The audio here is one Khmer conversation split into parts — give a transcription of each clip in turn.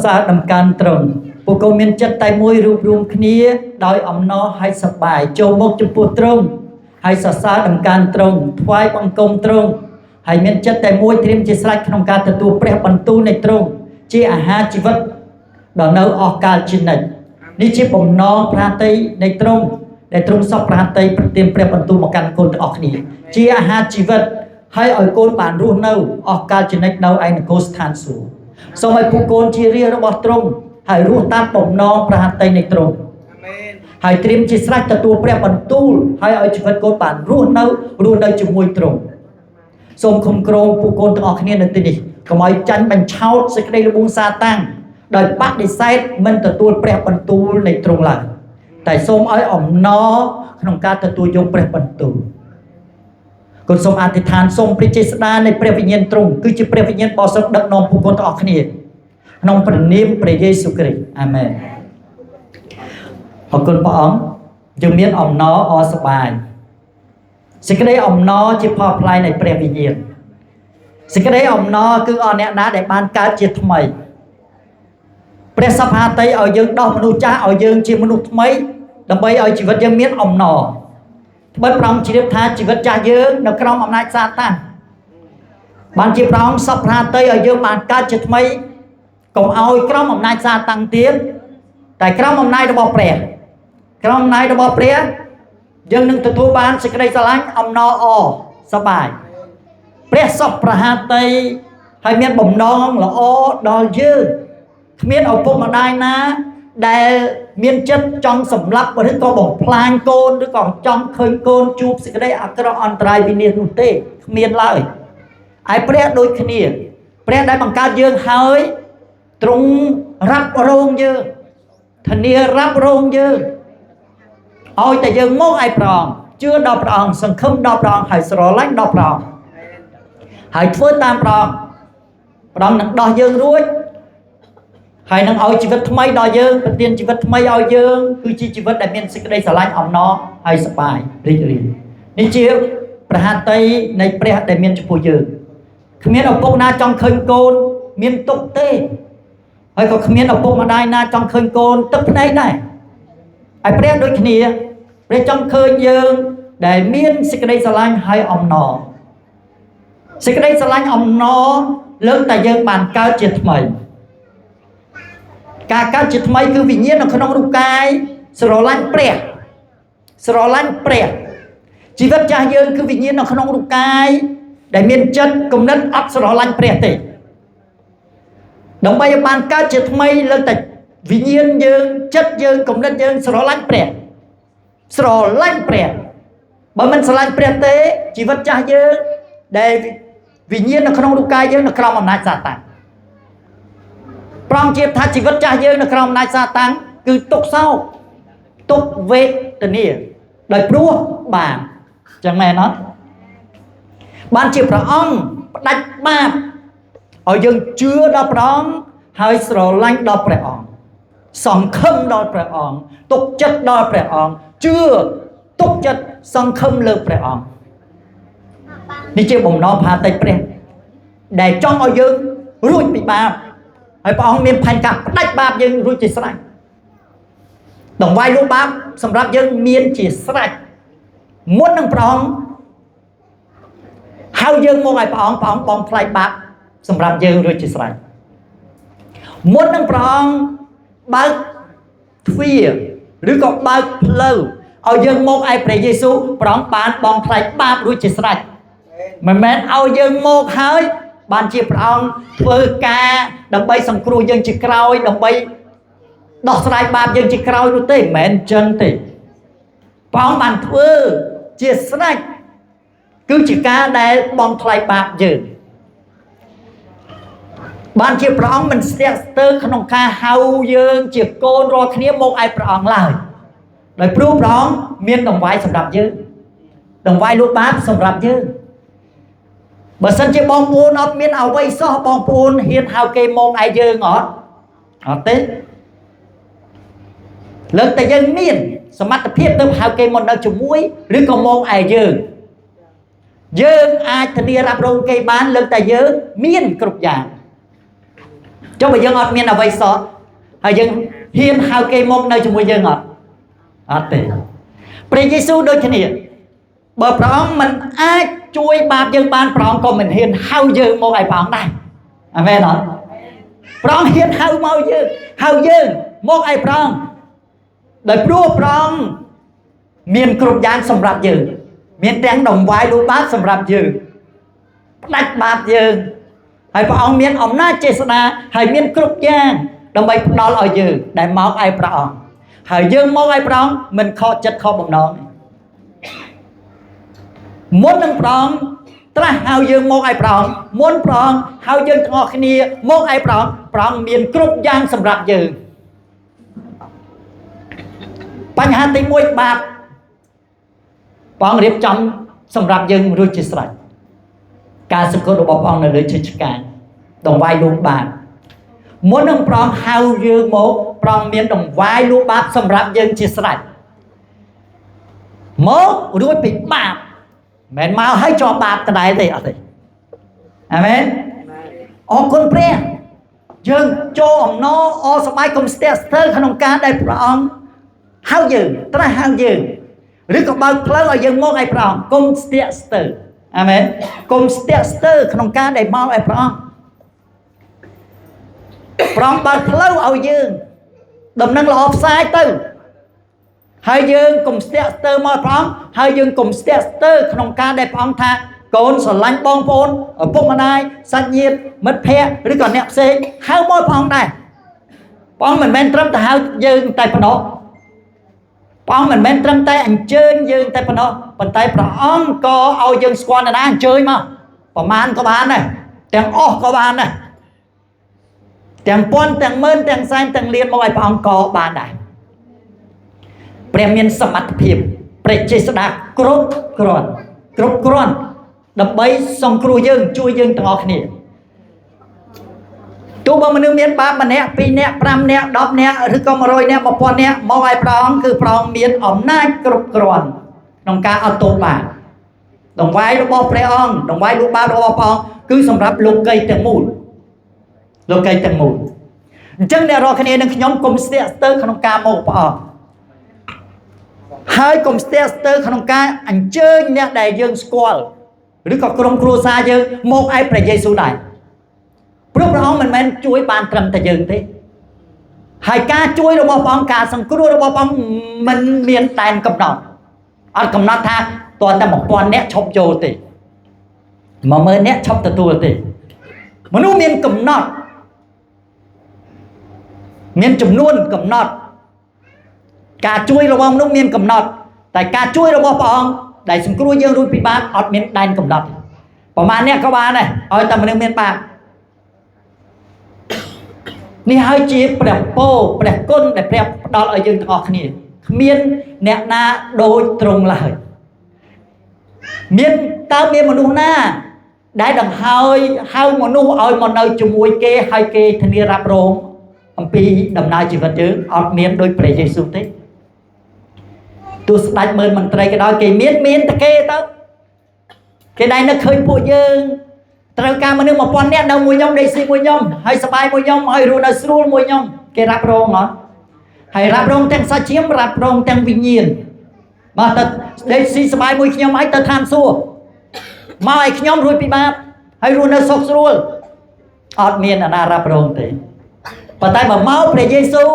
សើរដំកើងទ្រង់ពួកកូនមានចិត្តតែមួយរួបរួមគ្នាដោយអំណរហើយសប្បាយចូលមកចំពោះទ្រង់ហើយសរសើរដំកើងទ្រង់ថ្វាយបង្គំទ្រង់ហើយមានចិត្តតែមួយត្រៀមជាស្រេចក្នុងការទទួលព្រះបន្ទូលនៃទ្រង់ជាអាហារជីវិតដល់នៅអស់កលជានិច្ចនេះជាបំណងប្រាតីនៃទ្រង់ដែលទ្រង់សពប្រាតីប្រទានព្រះបន្ទូលមកកាន់កូនទាំងអស់គ្នាជាអាហារជីវិតហើយឲ្យកូនបានរស់នៅអស់កលជានិច្ចនៅឯនគរស្ថានសួគ៌សូមឲ្យពួកកូនជារាជរបស់ទ្រង់ហើយរស់តាមបំណងព្រះហត្ថីនៃទ្រង់ហើយត្រៀមជាស្រេចទទួលព្រះបន្ទូលហើយឲ្យជីវិតកូនបានរស់នៅជាមួយទ្រង់សូមគុំក្រងពួកកូនទាំងអស់គ្នានៅទីនេះកុំឲ្យចាញ់បញ្ឆោតសេចក្តីល្បួងសាតាំងដោយបដិសេធមិនទទួលព្រះបន្ទូលនៃទ្រង់ឡើយតែសូមឲ្យអំណរក្នុងការទទួលយកព្រះបន្ទូលកូនសូមអធិដ្ឋានសូមព្រះចេស្តានៃព្រះវិញ្ញាណទ្រង់គឺជាព្រះវិញ្ញាណបរិសុទ្ធដឹកនាំពួកកូនទាំងអស់គ្នាក្នុងព្រះនាមព្រះយេស៊ូវគ្រីស្ទអាមែនអរគុណព្រះអង្គយើងមានអំណរអសប្បាយសេចក្តីអំណរជាផលផ្លែនៃព្រះវិញ្ញាណសេចក្តីអំណរគឺអស់អ្នកណាដែលបានកើតជាថ្មីព្រះសព្វហត្ថីឲ្យយើងដោះមនុស្សចាស់ឲ្យយើងជាមនុស្សថ្មីដើម្បីឲ្យជីវិតយើងមានអំណរត្បិតព្រះអង្គជ្រាបថាជីវិតចាស់យើងនៅក្រោមអំណាចសាតាំងបានជាព្រះអង្គសព្វហត្ថីឲ្យយើងបានកើតជាថ្មីកុំឲ្យក្រោមអំណាចសាតាំងទៀតតែក្រោមអំណាចរបស់ព្រះក្រោមអំណាចរបស់ព្រះយើងនឹងទទួលបានសេចក្តីស្រឡាញ់អំណរអសប្បាយព្រះសព្វហត្ថីហើយមានបំណងល្អដល់យើងគ្មានឪពុកម្ដាយណាដែលមានចិត្តចង់សម្លាប់ឬក៏បំផ្លាញកូនឬក៏ចង់ឃើញកូនជួបសេចក្តីអាក្រក់អន្តរាយវិនាសនោះទេគ្មានឡើយឯព្រះដូចគ្នាព្រះដែលបង្កើតយើងហើយទ្រង់រ៉ាប់រងយើងធានារ៉ាប់រងយើងឲ្យតែយើងមកឯព្រះអង្គជឿដល់ព្រះអង្គសង្ឃឹមដល់ព្រះអង្គហើយស្រឡាញ់ដល់ព្រះអង្គហើយធ្វើតាមព្រះអង្គព្រះអង្គនឹងដោះយើងរួចហើយនឹងឲ្យជីវិតថ្មីដល់យើងប្រទានជីវិតថ្មីឲ្យយើងគឺជាជីវិតដែលមានសេចក្តីស្រឡាញ់អំណរហើយសប្បាយរីករាយនេះជាព្រះហត្ថីនៃព្រះដែលមានចំពោះយើងគ្មានឪពុកណាចង់ឃើញកូនមានទុក្ខទេហើយក៏គ្មានឪពុកម្ដាយណាចង់ឃើញកូនទឹកភ្នែកដែរហើយព្រះដូចគ្នាព្រះចង់ឃើញយើងដែលមានសេចក្តីស្រឡាញ់ហើយអំណរសេចក្តីស្រឡាញ់អំណរលើកតែយើងបានកើតជាថ្មីការកើតជាថ្មីគឺវិញ្ញាណនៅក្នុងរូបកាយស្រឡាញ់ព្រះស្រឡាញ់ព្រះជីវិតចាស់យើងគឺវិញ្ញាណនៅក្នុងរូបកាយដែលមានចិត្តគំនិតអត់ស្រឡាញ់ព្រះទេដើម្បីឲ្យបានកើតជាថ្មីលើកតែវិញ្ញាណយើងចិត្តយើងគំនិតយើងស្រឡាញ់ព្រះស្រឡាញ់ព្រះបើមិនស្រឡាញ់ព្រះទេជីវិតចាស់យើងដែលវិញ្ញាណនៅក្នុងរូបកាយយើងនៅក្រោមអំណាចសាតាំងព្រះអង្គជាថាជីវិតចាស់យើងនៅក្រោមអំណាចសាតាំងគឺទុក្ខសោកទុក្ខវេទនាដោយព្រោះបាបចឹងមែនអត់បានជាព្រះអង្គផ្ដាច់បាបឲ្យយើងជឿដល់ព្រះអង្គហើយស្រឡាញ់ដល់ព្រះអង្គសង្ឃឹមដល់ព្រះអង្គទុកចិត្តដល់ព្រះអង្គជឿទុកចិត្តសង្ឃឹមលើព្រះអង្គនេះជាបំណងផាតិព្រះដែលចង់ឲ្យយើងរួចពីបាបហើយព្រះអង្គមានផែនការផ្ដាច់បាបយើងរួចជាស្រេចដង្វាយលុះបាបសម្រាប់យើងមានជាស្រេចមុននឹងព្រះអង្គហៅយើងមកឲ្យព្រះអង្គព្រះអង្គបងថ្លៃបាបសម្រាប់យើងរួចជាស្រេចមុននឹងព្រះអង្គបើកទ្វារឬក៏បើកផ្លូវឲ្យយើងមកឯព្រះយេស៊ូវព្រះអង្គបានបងថ្លៃបាបរួចជាស្រេចមិនមែនឲ្យយើងមកហើយបានជាព្រះអង្គធ្វើការដើម្បីសង្គ្រោះយើងជាក្រោយដើម្បីដោះស្រាយបាបយើងជាក្រោយនោះទេមិនមែនចឹងទេព្រះអង្គបានធ្វើជាស្រេចគឺជាការដែលបងថ្លៃបាបយើងបានជាព្រះអង្គមិនស្ទាក់ស្ទើរក្នុងការហៅយើងជាកូនរាល់គ្នាមកឯព្រះអង្គឡើយដោយព្រោះព្រះអង្គមានដង្វាយសម្រាប់យើងដង្វាយលុបបាបសម្រាប់យើងបើសិនជាបងប្អូនអត់មានអ្វីសោះបងប្អូនហ៊ានហៅគេមកឯយើងអត់អត់ទេលើកតែយើងមានសមត្ថភាពទៅហៅគេមកនៅជាមួយឬក៏មកឯយើងយើងអាចធានារ៉ាប់រងគេបានលើកតែយើងមានគ្រប់យ៉ាង ចុះបើយើងអត់មានអ្វីសោះហើយយើងហ៊ានហៅគេមកនៅជាមួយយើងអត់អត់ទេព្រះយេស៊ូវដូចគ្នាបើព្រះអង្គមិនអាចជួយបាបយើងបានព្រះអង្គក៏មិនហ៊ានហៅយើងមកឲ្យព្រះអង្គដែរអាមែនអត់ព្រះអង្គហ៊ានហៅមកយើងហៅយើងមកឲ្យព្រះអង្គដោយព្រោះព្រះអង្គមានគ្រប់យ៉ាងសម្រាប់យើងមានទាំងដង្វាយលូបាបសម្រាប់យើងផ្ដាច់បាបយើងហើយព្រះអង្គមានអំណាចចេស្តាហើយមានគ្រប់យ៉ាងដើម្បីផ្ដល់ឲ្យយើងដែលមកឲ្យព្រះអង្គហើយយើងមកឲ្យព្រះអង្គមិនខកចិត្តខកបំណងមុននឹងព្រះអង្គត្រាស់ហៅយើងមកឲ្យព្រះអង្គមុនព្រះអង្គហៅយើងទាំងអស់គ្នាមកឲ្យព្រះអង្គព្រះអង្គមានគ្រប់យ៉ាងសម្រាប់យើងបញ្ហាទី1បាបព្រះអង្គរៀបចំសម្រាប់យើងរួចជាស្រេចការសង្កត់របស់ព្រះអង្គនៅលើឈើឆ្កាងដង្វាយលូបាបមុននឹងព្រះអង្គហៅយើងមកព្រះអង្គមានដង្វាយលូបាបសម្រាប់យើងជាស្រេចមករួចពីបាបមិនមកឲ្យជាប់បាបដដែលទេអត់ទេអាមែនអរគុណព្រះយើងចូលអំណរអសប្បាយកុំស្ទាក់ស្ទើរក្នុងការដែលព្រះអង្គហៅយើងត្រាស់ហៅយើងឬក៏បើកផ្លូវឲ្យយើងមកឲ្យព្រះអង្គកុំស្ទាក់ស្ទើរអាមែនកុំស្ទាក់ស្ទើរក្នុងការដែលមកឲ្យព្រះអង្គព្រះអង្គបើកផ្លូវឲ្យយើងដំណឹងល្អផ្សាយទៅហើយយើងកុំស្ទាក់ស្ទើរមកព្រះអង្គហើយយើងកុំស្ទាក់ស្ទើរក្នុងការដែលព្រះអង្គថាកូនស្រឡាញ់បងប្អូនឪពុកម្ដាយសាច់ញាតិមិត្តភ័ក្តិឬក៏អ្នកផ្សេងហៅមកព្រះអង្គដែរព្រះអង្គមិនមែនត្រឹមតែហៅយើងតែប៉ុណ្ណោះព្រះអង្គមិនមែនត្រឹមតែអញ្ជើញយើងតែប៉ុណ្ណោះប៉ុន្តែព្រះអង្គក៏ឲ្យយើងស្គាល់ណាអញ្ជើញមកប្រមាណក៏បានដែរទាំងអស់ក៏បានដែរទាំងពាន់ទាំងម៉ឺនទាំងសែនទាំងលានមកឲ្យព្រះអង្គក៏បានដែរព្រះមានសមត្ថភាពព្រះចេស្តាគ្រប់គ្រាន់គ្រប់គ្រាន់ដើម្បីសង្គ្រោះយើងជួយយើងទាំងអស់គ្នាទោះបើមនុស្សមានបាបម្នាក់ពីរនាក់5នាក់10នាក់ឬក៏100នាក់1000នាក់មកឲ្យព្រះអង្គគឺព្រះអង្គមានអំណាចគ្រប់គ្រាន់ក្នុងការអត់ទោសបាបដង្វាយរបស់ព្រះអង្គដង្វាយលូបាបរបស់ព្រះអង្គគឺសម្រាប់លោកីទាំងមូលលោកីទាំងមូលអញ្ចឹងអ្នករាល់គ្នានឹងខ្ញុំកុំស្ទាក់ស្ទើរក្នុងការមកព្រះអង្គហើយកុំស្ទាក់ស្ទើរក្នុងការអញ្ជើញអ្នកដែលយើងស្គាល់ឬក៏ក្រុមគ្រួសារយើងមកឲ្យព្រះយេស៊ូវដែរព្រោះព្រះអង្គមិនមែនជួយបានត្រឹមតែយើងទេហើយការជួយរបស់ព្រះអង្គការសង្គ្រោះរបស់ព្រះអង្គមិនមានដែនកំណត់អត់កំណត់ថាតើតែ1000នាក់ឈប់ចូលទេ10000នាក់ឈប់ទទួលទេមនុស្សមានកំណត់មានចំនួនកំណត់ការជួយរបស់មនុស្សមានកំណត់តែការជួយរបស់ព្រះអង្គដែលសង្គ្រោះយើងរួចពីបាបអត់មានដែនកំណត់ប្រហែលអ្នកក៏បានដែរឲ្យតែមនុស្សមានបាបនេះហើយជាព្រះពរព្រះគុណដែលព្រះផ្ដល់ឲ្យយើងទាំងអស់គ្នាគ្មានអ្នកណាដូចទ្រង់ឡើយមានតើមានមនុស្សណាដែលដង្ហើយហៅមនុស្សឲ្យមកនៅជាមួយគេហើយគេធានារ៉ាប់រងអំពីដំណើរជីវិតយើងអត់មានដូចព្រះយេស៊ូវទេទោះស្ដេចម៉ឺនមន្ត្រីក៏ដោយគេមានតែគេទៅគេដែរនឹកឃើញពួកយើងត្រូវការមនុស្ស1000នាក់នៅមួយខ្ញុំដេកស៊ីមួយខ្ញុំហើយសប្បាយមួយខ្ញុំហើយរស់នៅស្រួលមួយខ្ញុំគេរ៉ាប់រងអត់ហើយរ៉ាប់រងទាំងសាច់ឈាមរ៉ាប់រងទាំងវិញ្ញាណបាទទៅដេកស៊ីសប្បាយមួយខ្ញុំហើយទៅឋានសួគ៌មកឲ្យខ្ញុំរួចពីបាបហើយរស់នៅសុខស្រួលអត់មានអាណារ៉ាប់រងទេប៉ុន្តែបើមកព្រះយេស៊ូវ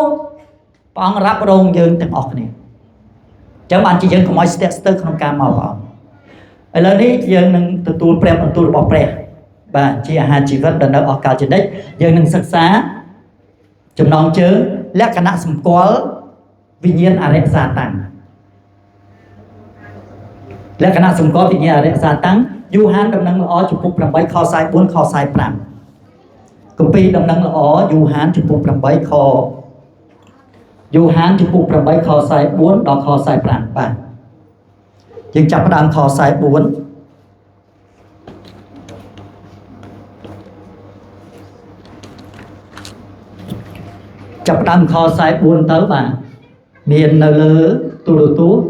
ព្រះអង្គរ៉ាប់រងយើងទាំងអស់គ្នាចឹងបានជាយើងកុំឲ្យស្ទាក់ស្ទើរក្នុងការមកព្រះអង្គឥឡូវនេះយើងនឹងទទួលព្រះបន្ទូលរបស់ព្រះបាទជាអាហារជីវិតដែលនៅអស់កលជានិច្ចយើងនឹងសិក្សាចំណងជើងលក្ខណៈសម្គាល់វិញ្ញាណអរិយសាតាំងលក្ខណៈសម្គាល់វិញ្ញាណអរិយសាតាំងយូហានដំណឹងល្អជំពូក8ខ44ខ45គម្ពីរដំណឹងល្អយូហានជំពូក8ខយូហានជំពូក8ខ44ដល់ខ45បាទយើងចាប់ផ្ដើមខ44ចាប់ផ្ដើមខ44ទៅបាទមាននៅលើទូរទស្សន៍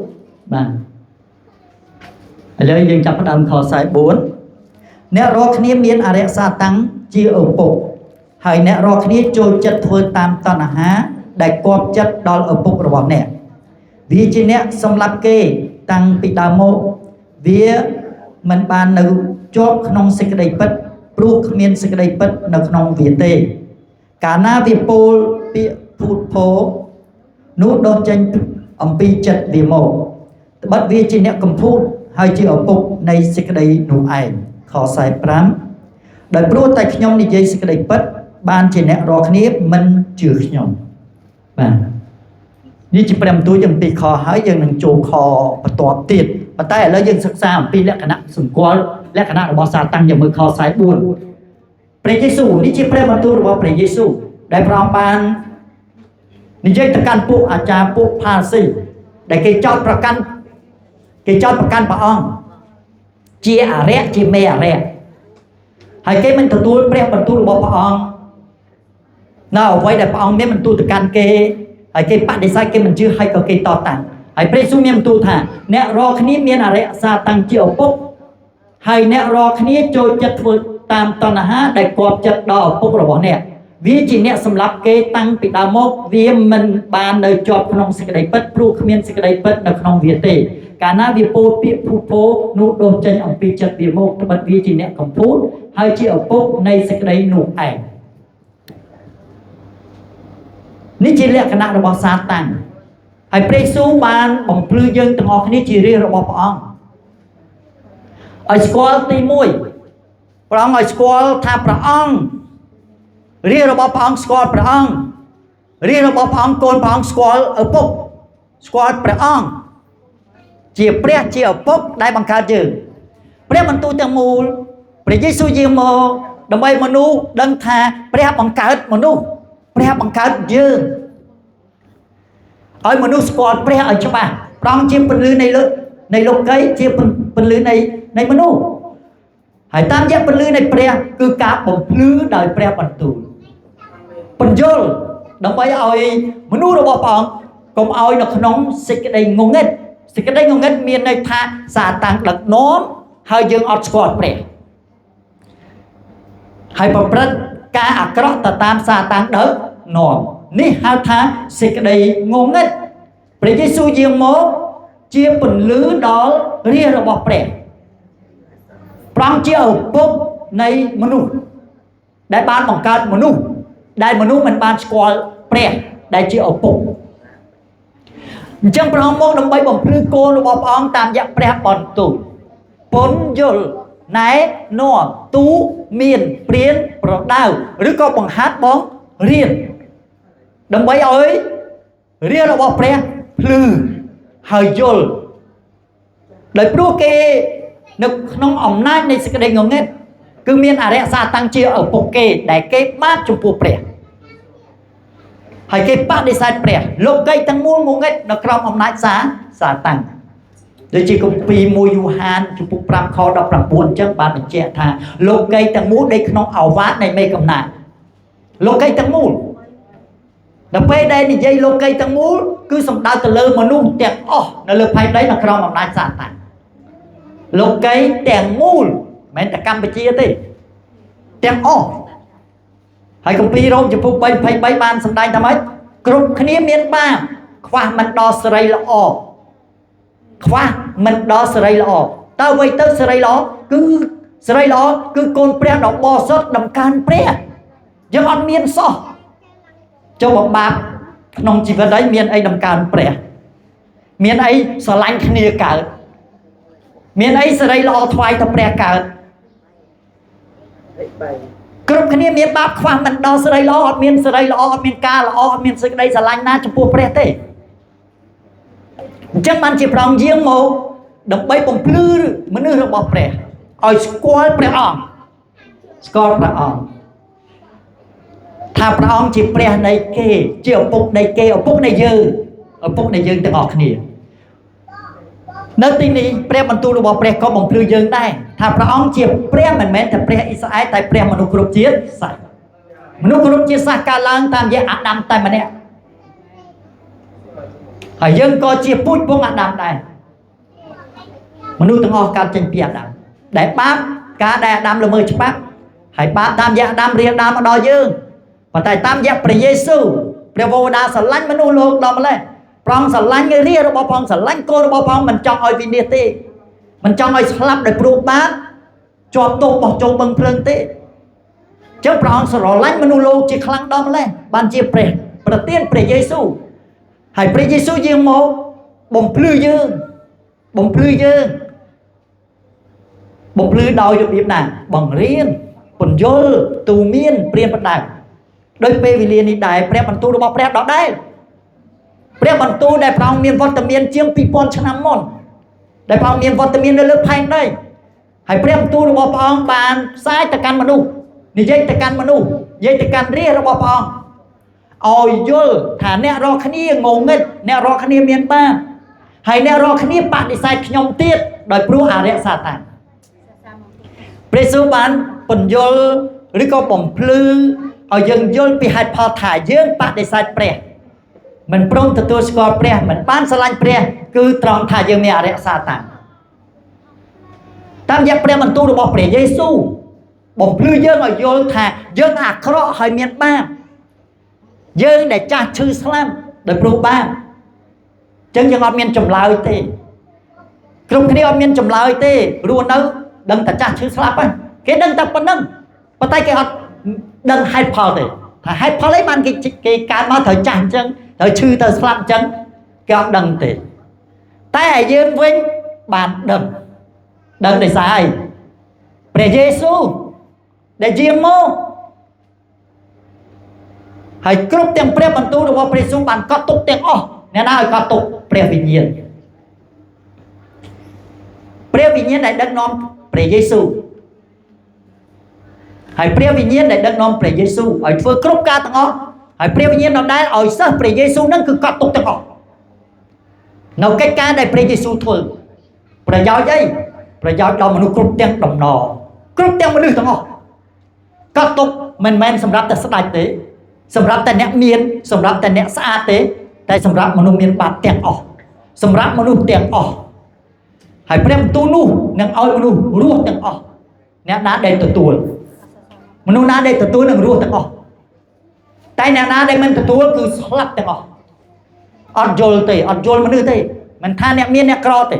បាទឥឡូវយើងចាប់ផ្ដើមខ44អ្នករាល់គ្នាមានអរិយសាតាំងជាឪពុក ហើយអ្នករាល់គ្នាចូលចិត្តធ្វើតាមតណ្ហាដែលគាប់ចិត្តដល់ឪពុករបស់អ្នកវាជាអ្នកសម្លាប់គេតាំងពីដើមមកវាមិនបាននៅជាប់ក្នុងសេចក្តីពិតព្រោះគ្មានសេចក្តីពិតនៅក្នុងវាទេកាលណាវាពោលពាក្យភូតភរនោះដុសចេញអំពីចិត្តវាមកត្បិតវាជាអ្នកកំពូតហើយជាឪពុកនៃសេចក្តីនោះឯងខ45ដោយព្រោះតែខ្ញុំនិយាយសេចក្តីពិតបានជាអ្នករាល់គ្នាមិនជឿខ្ញុំបាទនេះជាព្រះបន្ទូលយើងពីខហើយយើងនឹងចូលខបន្ទាប់ទៀតប៉ុន្តែឥឡូវយើងសិក្សាអំពីលក្ខណៈសម្គាល់លក្ខណៈរបស់សាតាំងយើងមើលខ44ព្រះយេស៊ូវនេះជាព្រះបន្ទូលរបស់ព្រះយេស៊ូវដែលព្រះអង្គបាននិយាយទៅកាន់ពួកអាចារ្យពួកផាស៊ីដែលគេចោទប្រកាន់ព្រះអង្គជាអរិយជាមេអរិយហើយគេមិនទទួលព្រះបន្ទូលរបស់ព្រះអង្គនៅអ្វីដែលព្រះអង្គមានបន្ទូលទៅកាន់គេហើយគេបដិសេធគេមិនជឿហើយក៏គេតតាំងហើយព្រះយេស៊ូវមានបន្ទូលថាអ្នករាល់គ្នាមានអរិយសាតាំងជាឪពុកហើយអ្នករាល់គ្នាចូលចិត្តធ្វើតាមតណ្ហាដែលគាប់ចិត្តដល់ឪពុករបស់អ្នកវាជាអ្នកសម្លាប់គេតាំងពីដើមមកវាមិនបាននៅជាប់ក្នុងសេចក្តីពិតព្រោះគ្មានសេចក្តីពិតនៅក្នុងវាទេកាលណាវាពោលពាក្យភូតភរនោះដុសចេញអំពីចិត្តវាមកត្បិតវាជាអ្នកកំពូតហើយជាឪពុកនៃសេចក្តីនោះឯងនេះជាលក្ខណៈរបស់សាតាំងហើយព្រះយេស៊ូវបានបំភ្លឺយើងទាំងអស់គ្នាជារាជរបស់ព្រះអង្គឲ្យស្គាល់ទី1ព្រះអង្គឲ្យស្គាល់ថាព្រះអង្គរាជរបស់ព្រះអង្គស្គាល់ព្រះអង្គរាជរបស់ព្រះអង្គកូនព្រះអង្គស្គាល់ឪពុកស្គាល់ព្រះអង្គជាព្រះជាឪពុកដែលបង្កើតយើងព្រះបន្ទូលទាំងមូលព្រះយេស៊ូវយាងមកដើម្បីមនុស្សដឹងថាព្រះបង្កើតមនុស្សព្រះបង្កើតយើងឲ្យមនុស្សស្គាល់ព្រះឲ្យច្បាស់ព្រះអង្គជាពន្លឺនៃលោកនៃលោកីជាពន្លឺនៃមនុស្សហើយតាមរយៈពន្លឺនៃព្រះគឺការបំភ្លឺដោយព្រះបន្ទូលពន្យល់ដើម្បីឲ្យមនុស្សរបស់ព្រះអង្គកុំឲ្យនៅក្នុងសេចក្តីងងឹតសេចក្តីងងឹតមានន័យថាសាតាំងដឹកនាំហើយយើងអត់ស្គាល់ព្រះហើយប្រព្រឹត្តការអាក្រក់ទៅតាមសាតាំងដឹកនាំនេះហៅថាសេចក្តីងងឹតព្រះយេស៊ូវយាងមកជាពន្លឺដល់រាជរបស់ព្រះព្រះអង្គជាឪពុកនៃមនុស្សដែលបានបង្កើតមនុស្សដែលមនុស្សមិនបានស្គាល់ព្រះដែលជាឪពុកអញ្ចឹងព្រះអង្គមកដើម្បីបំភ្លឺកូនរបស់ព្រះអង្គតាមរយៈព្រះបន្ទូលពន្យល់ណែនាំទូមានព្រានប្រដៅឬក៏បង្ហាត់បងរៀនដើម្បីឲ្យរាជរបស់ព្រះភ្លឺហើយយល់ដោយព្រោះគេនៅក្នុងអំណាចនៃសេចក្តីងងឹតគឺមានអរិយសាតាំងជាឪពុកគេដែលគេបាបចំពោះព្រះហើយគេបដិសេធព្រះលោកីទាំងមូលងងឹតនៅក្រោមអំណាចសាតាំងដូចជាគម្ពីរ1យូហានជំពូក5ខ19អញ្ចឹងបានបញ្ជាក់ថាលោកីទាំងមូលដេកក្នុងឱវាទនៃមេកំណាចលោកីទាំងមូលដល់ពេលដែលនិយាយលោកីទាំងមូលគឺសំដៅទៅលើមនុស្សទាំងអស់នៅលើផែនដីនៅក្រោមអំណាចសាតាំងលោកីទាំងមូលមិនមែនតែកម្ពុជាទេទាំងអស់ហើយគម្ពីររ៉ូមជំពូក3:23បានសម្ដែងថាម៉េចគ្រប់គ្នាមានបាបខ្វះមិនដល់សេរីល្អខ្វះមិនដល់សេរីល្អតើអ្វីទៅសេរីល្អគឺសេរីល្អគឺកូនព្រះដ៏បរិសុទ្ធដំកើងព្រះយើងអត់មានសោះចូលបាបក្នុងជីវិតấyមានអីដំកើងព្រះមានអីស្រឡាញ់គ្នាកើតមានអីសេរីល្អថ្វាយទៅព្រះកើតគ្រប់គ្នាមានបាបខ្វះមិនដល់សេរីល្អអត់មានសេរីល្អអត់មានការល្អអត់មានសេចក្តីស្រឡាញ់ណាចំពោះព្រះទេអញ្ចឹងបានជាព្រះអង្គយាងមកដើម្បីបំភ្លឺមនុស្សរបស់ព្រះឲ្យស្គាល់ព្រះអង្គស្គាល់ព្រះអង្គថាព្រះអង្គជាព្រះនៃគេជាឪពុកនៃគេឪពុកនៃយើងឪពុកនៃយើងទាំងអស់គ្នានៅទីនេះព្រះបន្ទូលរបស់ព្រះក៏បំភ្លឺយើងដែរថាព្រះអង្គជាព្រះមិនមែនតែព្រះអ៊ីស្រាអែលតែព្រះមនុស្សគ្រប់ជាតិសាសន៍មនុស្សគ្រប់ជាតិសាសន៍កើតឡើងតាមរយៈអាដាមតែម្នាក់ហើយយើងក៏ជាពូជពងអាដាមដែរមនុស្សទាំងអស់កើតចេញពីអាដាមដែលបាបការដែលអាដាមល្មើសច្បាប់ហើយបាបតាមរយៈអាដាមរៀលដាមមកដល់យើង ប៉ុន្តែតាមរយៈព្រះយេស៊ូវព្រះវរបិតាស្រឡាញ់មនុស្សលោកដល់ម្ល៉េះព្រះអង្គស្រឡាញ់រាជរបស់ព្រះអង្គស្រឡាញ់កូនរបស់ព្រះអង្គមិនចង់ឲ្យវិនាសទេមិនចង់ឲ្យស្លាប់ដោយព្រោះបាបជាប់ទោសបោះចូលបឹងភ្លើងទេចឹងព្រះអង្គស្រឡាញ់មនុស្សលោកជាខ្លាំងដល់ម្ល៉េះបានជាព្រះប្រទានព្រះយេស៊ូវហើយព្រះយេស៊ូវយាងមកបំភ្លឺយើងបំភ្លឺយើងបំភ្លឺដោយរបៀបណាបង្រៀនពន្យល់ទូមានព្រានបដៅដោយពេលវេលានេះដែរព្រះបន្ទូលរបស់ព្រះដដែលព្រះបន្ទូលដែលព្រះអង្គមានវត្តមានជាង2000ឆ្នាំមុនដែលព្រះអង្គមានវត្តមាននៅលើផែនដីហើយព្រះបន្ទូលរបស់ព្រះអង្គបានផ្សាយទៅកាន់មនុស្សនិយាយទៅកាន់មនុស្សនិយាយទៅកាន់រាជរបស់ព្រះអង្គឲ្យយល់ថាអ្នករាល់គ្នាងងឹតអ្នករាល់គ្នាមានបាបហើយអ្នករាល់គ្នាបដិសេធខ្ញុំទៀតដោយព្រោះអរិយសាតានព្រះយេស៊ូវបានពន្យល់ឬក៏បំភ្លឺឲ្យយើងយល់ពីហេតុផលថាយើងបដិសេធព្រះមិនព្រមទទួលស្គាល់ព្រះមិនបានស្រឡាញ់ព្រះគឺត្រង់ថាយើងមានអរិយសាតានតាមរយៈព្រះបន្ទូលរបស់ព្រះយេស៊ូវបំភ្លឺយើងឲ្យយល់ថាយើងអាក្រក់ហើយមានបាបយើងដែលចាស់ឈឺស្លាប់ដោយព្រោះបាបចឹងយើងអត់មានចម្លើយទេគ្រប់គ្នាអត់មានចម្លើយទេរស់នៅដឹងតែចាស់ឈឺស្លាប់ហ្នឹងគេដឹងតែប៉ុណ្្នឹងប៉ុន្តែគេអត់ដឹងហេតុផលទេថាហេតុផលអីបានគេកើតមកត្រូវចាស់អញ្ចឹងត្រូវឈឺទៅស្លាប់អញ្ចឹងគេអត់ដឹងទេតែយើងវិញបានដឹងដឹងដោយសារអីព្រះយេស៊ូវដែលយាងមកហើយគ្រប់ទាំងព្រះបន្ទូលរបស់ព្រះយេស៊ូវបានកត់ទុកទាំងអស់អ្នកណាឲ្យកត់ទុកព្រះវិញ្ញាណព្រះវិញ្ញាណដែលដឹកនាំព្រះយេស៊ូវហើយព្រះវិញ្ញាណដែលដឹកនាំព្រះយេស៊ូវឲ្យធ្វើគ្រប់ការទាំងអស់ហើយព្រះវិញ្ញាណដដែលឲ្យសិស្សព្រះយេស៊ូវនឹងគឺកត់ទុកទាំងអស់នៅកិច្ចការដែលព្រះយេស៊ូវធ្វើប្រយោជន៍អីប្រយោជន៍ដល់មនុស្សគ្រប់ទាំងដំណរគ្រប់ទាំងមនុស្សទាំងអស់កត់ទុកមិនមែនសម្រាប់តែស្ដេចទេសម្រាប់តែអ្នកមានសម្រាប់តែអ្នកស្អាតទេតែសម្រាប់មនុស្សមានបាបទាំងអស់សម្រាប់មនុស្សទាំងអស់ហើយព្រះបន្ទូលនោះនឹងឲ្យមនុស្សរស់ទាំងអស់អ្នកណាដែលទទួលមនុស្សណាដែលទទួលនឹងរស់ទាំងអស់តែអ្នកណាដែលមិនទទួលគឺស្លាប់ទាំងអស់អត់យល់ទេអត់យល់មនុស្សទេមិនថាអ្នកមានអ្នកក្រទេ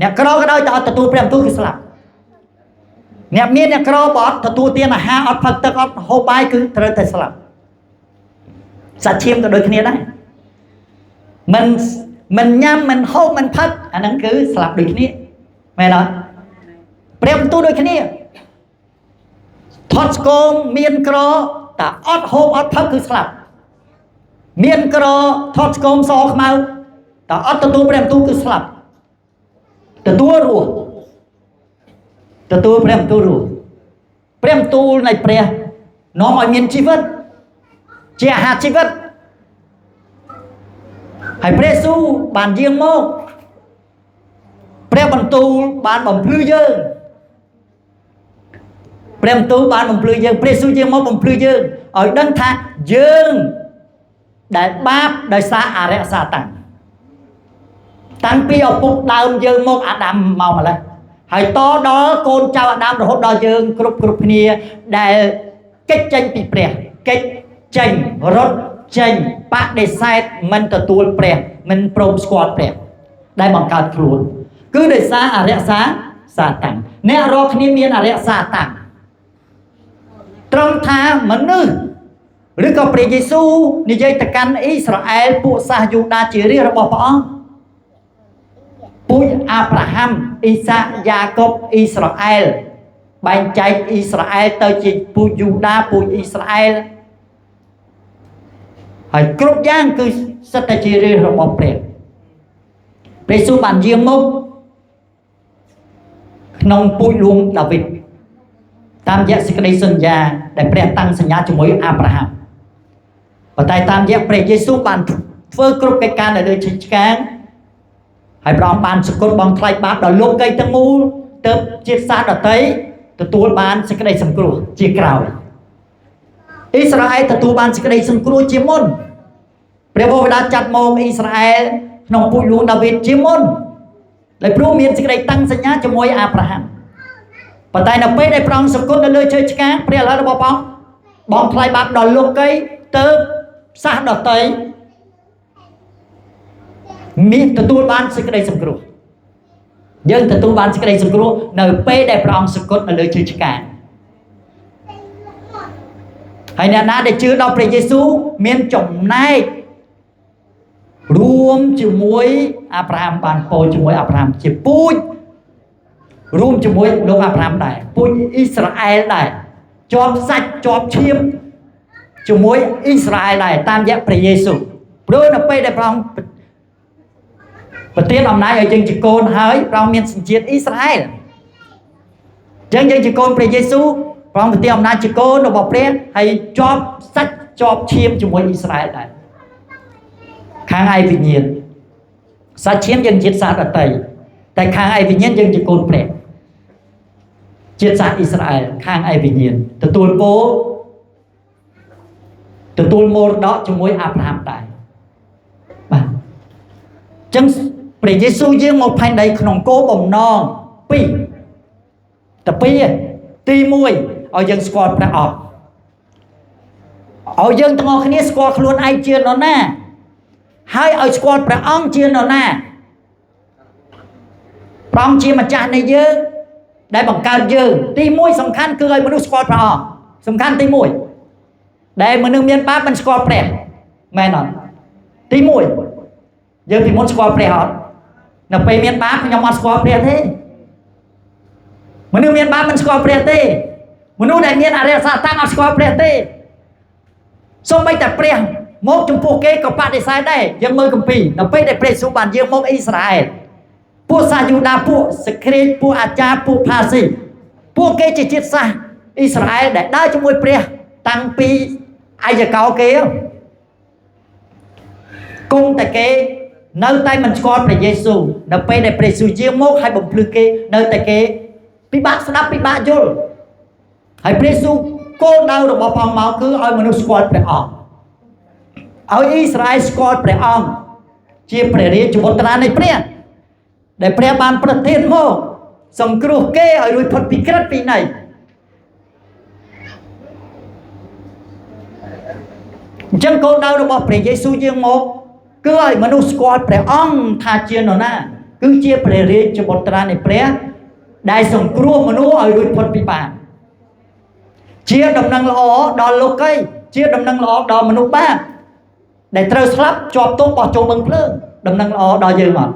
អ្នកក្រក៏ដោយតែអត់ទទួលព្រះបន្ទូលគឺស្លាប់អ្នកមានអ្នកក្របើអត់ទទួលទានអាហារអត់ផឹកទឹកអត់ហូបបាយគឺត្រូវតែស្លាប់សាច់ឈាមក៏ដូចគ្នាដែរមិនញ៉ាំមិនហូបមិនផឹកអាហ្នឹងគឺស្លាប់ដូចគ្នាមែនអត់ព្រះបន្ទូលដូចគ្នាថត់ស្គមមានក្រតែអត់ហូបអត់ផឹកគឺស្លាប់មានក្រថត់ស្គមសខ្មៅតែអត់ទទួលព្រះបន្ទូលគឺស្លាប់ទទួលរស់ទទួលព្រះបន្ទូលរស់ព្រះបន្ទូលនៃព្រះនាំឲ្យមានជីវិតជាអាហារជីវិតហើយព្រះយេស៊ូវបានយាងមកព្រះបន្ទូលបានបំភ្លឺយើងព្រះបន្ទូលបានបំភ្លឺយើងព្រះយេស៊ូវយាងមកបំភ្លឺយើងឲ្យដឹងថាយើងដែលបាបដោយសារអរិយសាតាំងតាំងពីឪពុកដើមយើងមកអាដាមមកម្ល៉េះហើយតដល់កូនចៅអាដាមរហូតដល់យើងគ្រប់គ្នាដែលគេចចេញពីព្រះគេចចេញរត់ចេញបដិសេធមិនទទួលព្រះមិនព្រមស្គាល់ព្រះដែលបង្កើតខ្លួនគឺដោយសារអរិយសាតាំងអ្នករាល់គ្នាមានអរិយសាតាំងត្រង់ថាមនុស្សឬក៏ព្រះយេស៊ូវនិយាយទៅកាន់អ៊ីស្រាអែលពួកសាសយូដាជារាជរបស់ព្រះអង្គពូជអាប់រ៉ាហាំអ៊ីសាកយ៉ាកុបអ៊ីស្រាអែលបែងចែកអ៊ីស្រាអែលទៅជាពូជយូដាពូជអ៊ីស្រាអែលហើយគ្រប់យ៉ាងគឺសិតតែជារាជរបស់ព្រះព្រះយេស៊ូវបានយាងមកក្នុងពូជលួងដាវីតតាមរយៈសេចក្តីសន្យាដែលព្រះតាំងសញ្ញាជាមួយអាប់រ៉ាហាំប៉ុន្តែតាមរយៈព្រះយេស៊ូវបានធ្វើគ្រប់កិច្ចការនៅលើឈើឆ្កាងហើយព្រះអង្គបានសគត់បងថ្លៃបាបដល់លោកីទាំងមូលទៅជាតិសាសន៍ដទៃទទួលបានសេចក្តីសង្គ្រោះជាក្រោយអ៊ីស្រាអែលទទួលបានសេចក្តីសង្គ្រោះជាមុនព្រះវរបិតាចាត់មកអ៊ីស្រាអែលក្នុងពូជលួងដាវីតជាមុនដោយព្រោះមានសេចក្តីតាំងសញ្ញាជាមួយអាប់រ៉ាហាំប៉ុន្តែនៅពេលដែលព្រះអង្គសគត់នៅលើឈើឆ្កាងព្រះឡើយរបស់ព្រះអង្គ បងថ្លៃបាបដល់លោកីទៅសាសដតីមានទទួលបានសេចក្តីសង្គ្រោះយើងទទួលបានសេចក្តីសង្គ្រោះនៅពេលដែលព្រះអង្គសគត់នៅលើឈើឆ្កាងហើយអ្នកណាដែលជឿដល់ព្រះយេស៊ូវមានចំណែករួមជាមួយអាប់រ៉ាហាំបានពោលជាមួយអាប់រ៉ាហាំជាពូជរួមជាមួយលោកអាប់រ៉ាហាំដែរពូជអ៊ីស្រាអែលដែរជាប់សាច់ជាប់ឈាមជាមួយអ៊ីស្រាអែលដែរតាមរយៈព្រះយេស៊ូវព្រោះនៅពេលដែលព្រះអង្គប្រទានអំណាចឲ្យយើងជាកូនហើយព្រះអង្គមានសញ្ជាតិអ៊ីស្រាអែលអញ្ចឹងយើងជាកូនព្រះយេស៊ូវព្រះអង្គប្រទានអំណាចជាកូនរបស់ព្រះហើយជាប់សាច់ជាប់ឈាមជាមួយអ៊ីស្រាអែលដែរខាងឯវិញ្ញាណសាច់ឈាមយើងជាតិសាសន៍ដទៃតែខាងឯវិញ្ញាណយើងជាកូនព្រះជាតិសាសន៍អ៊ីស្រាអែលខាងឯវិញ្ញាណទទួលពោទទួលមរតកជាមួយអាប់រ៉ាហាំដែរបាទអញ្ចឹងព្រះយេស៊ូវយាងមកផែនដីក្នុងគោលបំណងពីរតែពីរទី1ឲ្យយើងស្គាល់ព្រះអង្គឲ្យយើងទាំងអស់គ្នាស្គាល់ខ្លួនឯងជានរណាហើយឲ្យស្គាល់ព្រះអង្គជានរណាព្រះអង្គជាម្ចាស់នៃយើងដែលបង្កើតយើងទី1សំខាន់គឺឲ្យមនុស្សស្គាល់ព្រះអង្គសំខាន់ទី1ដែលមនុស្សមានបាបមិនស្គាល់ព្រះមែនអត់ទី1យើងពីមុនស្គាល់ព្រះអត់នៅពេលមានបាបខ្ញុំអត់ស្គាល់ព្រះទេមនុស្សមានបាបមិនស្គាល់ព្រះទេមនុស្សដែលមានអរិយសាតាំងអត់ស្គាល់ព្រះទេសូម្បីតែព្រះមកចំពោះគេក៏បដិសេធដែរយើងមើលគម្ពីរនៅពេលដែលព្រះយេស៊ូវបានយាងមកអ៊ីស្រាអែលពួកសាសយូដាពួកសក្រាចពួកអាចារ្យពួកផាស៊ីពួកគេជាជាតិសាសន៍អ៊ីស្រាអែលដែលដើរជាមួយព្រះតាំងពីអាយកោគេគង់តែគេនៅតែមិនស្គាល់ព្រះយេស៊ូវនៅពេលដែលព្រះយេស៊ូវយាងមកហើយបំភ្លឺគេនៅតែគេពិបាកស្ដាប់ពិបាកយល់ហើយព្រះយេស៊ូវគោលដៅរបស់ព្រះអង្គមកគឺឲ្យមនុស្សស្គាល់ព្រះអង្គឲ្យអ៊ីស្រាអែលស្គាល់ព្រះអង្គជាព្រះរាជបុត្រានៃព្រះដែលព្រះបានប្រទានមកសង្គ្រោះគេឲ្យរួចផុតពីក្រឹតពីនៃអញ្ចឹងគោលដៅរបស់ព្រះយេស៊ូវយាងមកគឺឲ្យមនុស្សស្គាល់ព្រះអង្គថាជានរណាគឺជាព្រះរាជបុត្រានៃព្រះដែលសង្គ្រោះមនុស្សឲ្យរួចផុតពីបាបជាដំណឹងល្អដល់លោកីជាដំណឹងល្អដល់មនុស្សបាបដែលត្រូវស្លាប់ជាប់ទោសបោះចូលបឹងភ្លើងដំណឹងល្អដល់យើងអត់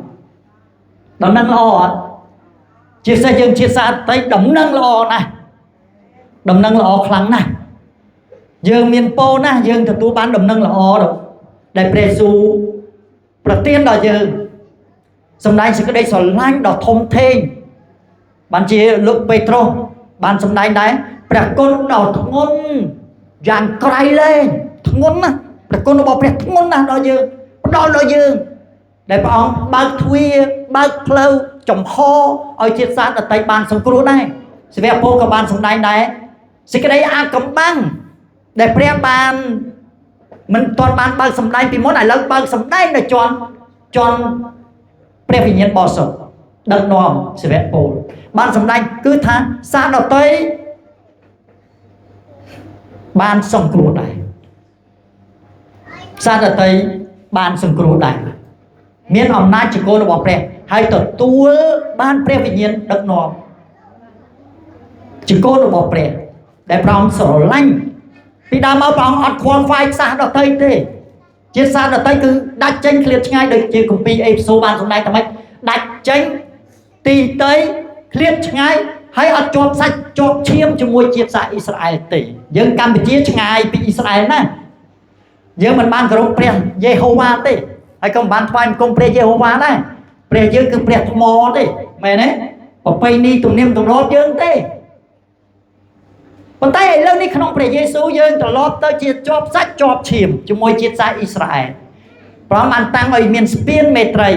ដំណឹងល្អអត់ជាពិសេសយើងជាសាតីដំណឹងល្អណាស់ដំណឹងល្អខ្លាំងណាស់យើងមានពោណាស់យើងទទួលបានដំណឹងល្អដែលព្រះយេស៊ូវប្រទានដល់យើងសម្ដែងសេចក្តីស្រឡាញ់ដ៏ធំធេងបានជាលោកពេត្រុសបានសម្ដែងដែរព្រះគុណដ៏ធ្ងន់យ៉ាងក្រៃលែងធ្ងន់ណាស់ព្រះគុណរបស់ព្រះធ្ងន់ណាស់ដល់យើងផ្ដល់ដល់យើងដែលព្រះអង្គបើកទ្វារបើកផ្លូវចំហឲ្យជាតិសាសន៍ដទៃបានសង្គ្រោះដែរសាវកពលក៏បានសម្ដែងដែរសេចក្តីអាកំបាំងដែលព្រះបានមិនទាន់បានបើកសម្ដែងពីមុនឥឡូវបើកសម្ដែងនៅជាន់ព្រះវិញ្ញាណបរិសុទ្ធដឹកនាំសាវកពលបានសម្ដែងគឺថាសាសន៍ដទៃបានសង្គ្រោះដែរសាសន៍ដទៃបានសង្គ្រោះដែរមានអំណាចជាកូនរបស់ព្រះហើយទទួលបានព្រះវិញ្ញាណដឹកនាំជាកូនរបស់ព្រះដែលព្រះអង្គស្រឡាញ់ពីដើមមកព្រះអង្គអត់ខ្វល់ខ្វាយសាសន៍ដទៃទេជាសាសន៍ដទៃគឺដាច់ចេញឃ្លាតឆ្ងាយដូចជាគម្ពីរអេភេសូបានសម្ដែងថាម៉េចដាច់ចេញទីទៃឃ្លាតឆ្ងាយហើយអត់ជាប់សាច់ជាប់ឈាមជាមួយជាតិសាសន៍អ៊ីស្រាអែលទេយើងកម្ពុជាឆ្ងាយពីអ៊ីស្រាអែលណាស់យើងមិនបានគោរពព្រះយេហូវ៉ាទេហើយក៏មិនបានថ្វាយបង្គំព្រះយេហូវ៉ាដែរព្រះយើងគឺព្រះថ្មទេមែនទេប្រពៃណីទំនៀមទម្លាប់យើងទេប៉ុន្តែឥឡូវនេះក្នុងព្រះយេស៊ូវយើងត្រឡប់ទៅជាជាប់សាច់ជាប់ឈាមជាមួយជាតិសាសន៍អ៊ីស្រាអែលព្រះអង្គបានតាំងឲ្យមានស្ពានមេត្រី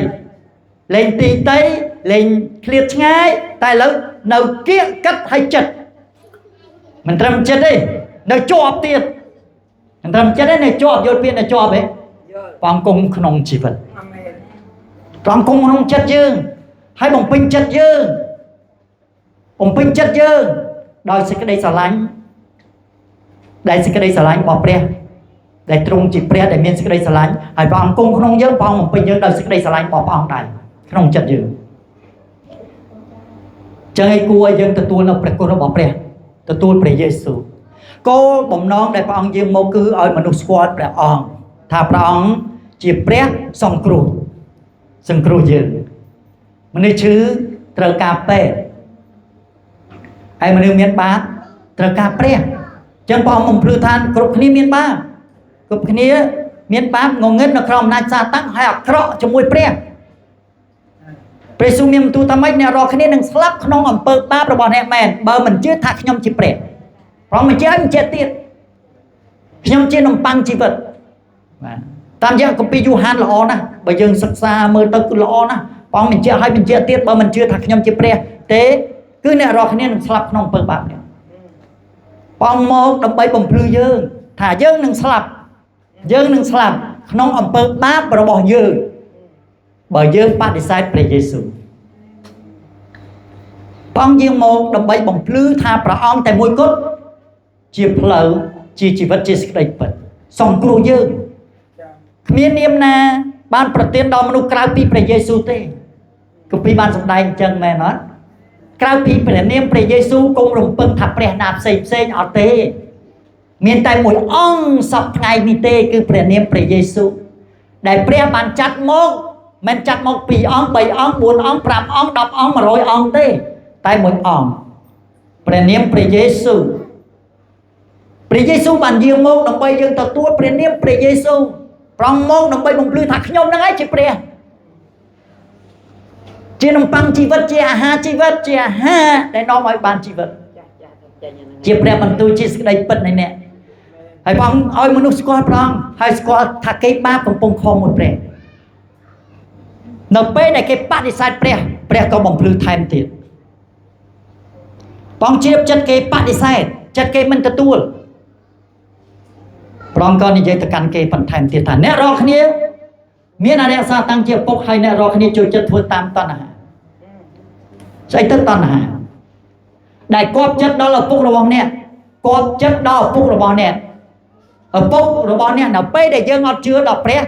លែងទីទៃលែងឃ្លាតឆ្ងាយតែឥឡូវនៅគៀកកិតហើយចិត្តមិនត្រឹមចិត្តទេនៅជាប់ទៀតមិនត្រឹមចិត្តទេនៅជាប់យល់ពាក្យនៅជាប់ទេព្រះអង្គគង់ក្នុងជីវិតព្រះអង្គគង់ក្នុងចិត្តយើងហើយបំពេញចិត្តយើងបំពេញចិត្តយើងដោយសេចក្តីស្រឡាញ់ ដែលសេចក្តីស្រឡាញ់របស់ព្រះដែលទ្រង់ជាព្រះដែលមានសេចក្តីស្រឡាញ់ហើយព្រះអង្គគង់ក្នុងយើងព្រះអង្គបំពេញយើងដោយសេចក្តីស្រឡាញ់របស់ព្រះអង្គដែរក្នុងចិត្តយើងចឹងឯងគួរឲ្យយើងទទួលនៅព្រះគុណរបស់ព្រះទទួលព្រះយេស៊ូវគោលបំណងដែលព្រះអង្គយាងមកគឺឲ្យមនុស្សស្គាល់ព្រះអង្គថាព្រះអង្គជាព្រះសង្គ្រោះសង្គ្រោះយើងមនុស្សឈឺត្រូវការពេទ្យហើយមនុស្សមានបាបត្រូវការព្រះចឹងព្រះអង្គបំភ្លឺថាគ្រប់គ្នាមានបាបគ្រប់គ្នាមានបាបងងឹតនៅក្រោមអំណាចសាតាំងហើយអាក្រក់ជាមួយព្រះព្រះយេស៊ូវមានបន្ទូលថាម៉េចអ្នករាល់គ្នានឹងស្លាប់ក្នុងអំពើបាបរបស់អ្នកមែនបើមិនជឿថាខ្ញុំជាព្រះព្រះអង្គមិនជឿឲ្យមិនជឿទៀតខ្ញុំជានំប៉័ងជីវិតបាទតាមយ៉ាងគម្ពីរយូហានល្អណាស់បើយើងសិក្សាមើលទៅគឺល្អណាស់ព្រះអង្គមិនជឿឲ្យមិនជឿទៀតបើមិនជឿថាខ្ញុំជាព្រះទេគឺអ្នករាល់គ្នានឹងស្លាប់ក្នុងអំពើបាបនេះព្រះអង្គមកដើម្បីបំភ្លឺយើងថាយើងនឹងស្លាប់យើងនឹងស្លាប់ក្នុងអំពើបាបរបស់យើងបើយើងបដិសេធព្រះយេស៊ូវព្រះអង្គយាងមកដើម្បីបំភ្លឺថាព្រះអង្គតែមួយគត់ជាផ្លូវជាជីវិតជាសេចក្តីពិតសង្គ្រោះយើងគ្មាននាមណាបានប្រទានដល់មនុស្សក្រៅពីព្រះយេស៊ូវទេគម្ពីរបានសម្ដែងអញ្ចឹងមែនអត់ក្រៅពីព្រះនាមព្រះយេស៊ូវកុំរំពឹងថាព្រះណាផ្សេងផ្សេងអត់ទេមានតែមួយអង្គសពថ្ងៃនេះទេគឺព្រះនាមព្រះយេស៊ូវដែលព្រះបានចាត់មកមិនចាត់មក2អង្គ3អង្គ4អង្គ5អង្គ10អង្គ100អង្គទេតែមួយអង្គព្រះនាមព្រះយេស៊ូវព្រះយេស៊ូវបានយាងមកដើម្បីយើងទទួលព្រះនាមព្រះយេស៊ូវប្រងមកដើម្បីបំភ្លឺថាខ្ញុំនឹងឯងជាព្រះជានំប៉័ងជីវិតជាអាហារជីវិតជាអាហារដែលនាំឲ្យបានជីវិតជាព្រះបន្ទូលជាសេចក្តីពិតនៃអ្នកហើយព្រះអង្គឲ្យមនុស្សស្គាល់ព្រះអង្គហើយស្គាល់ថាគេបាបកំពុងខំមួយព្រះនៅពេលដែលគេបដិសេធព្រះព្រះក៏បំភ្លឺថែមទៀតព្រះអង្គជ្រាបចិត្តគេបដិសេធចិត្តគេមិនទទួលព្រះអង្គក៏និយាយទៅកាន់គេបន្ថែមទៀតថាអ្នករាល់គ្នាមានអរិយសាតាំងជាពុកហើយអ្នករាល់គ្នាចូលចិត្តធ្វើតាមតណ្ហាស្អីទៅតណ្ហាដែលគប់ចិត្តដល់ឪពុករបស់អ្នកគប់ចិត្តដល់ឪពុករបស់អ្នកឪពុករបស់អ្នកនៅពេលដែលយើងអត់ជឿដល់ព្រះ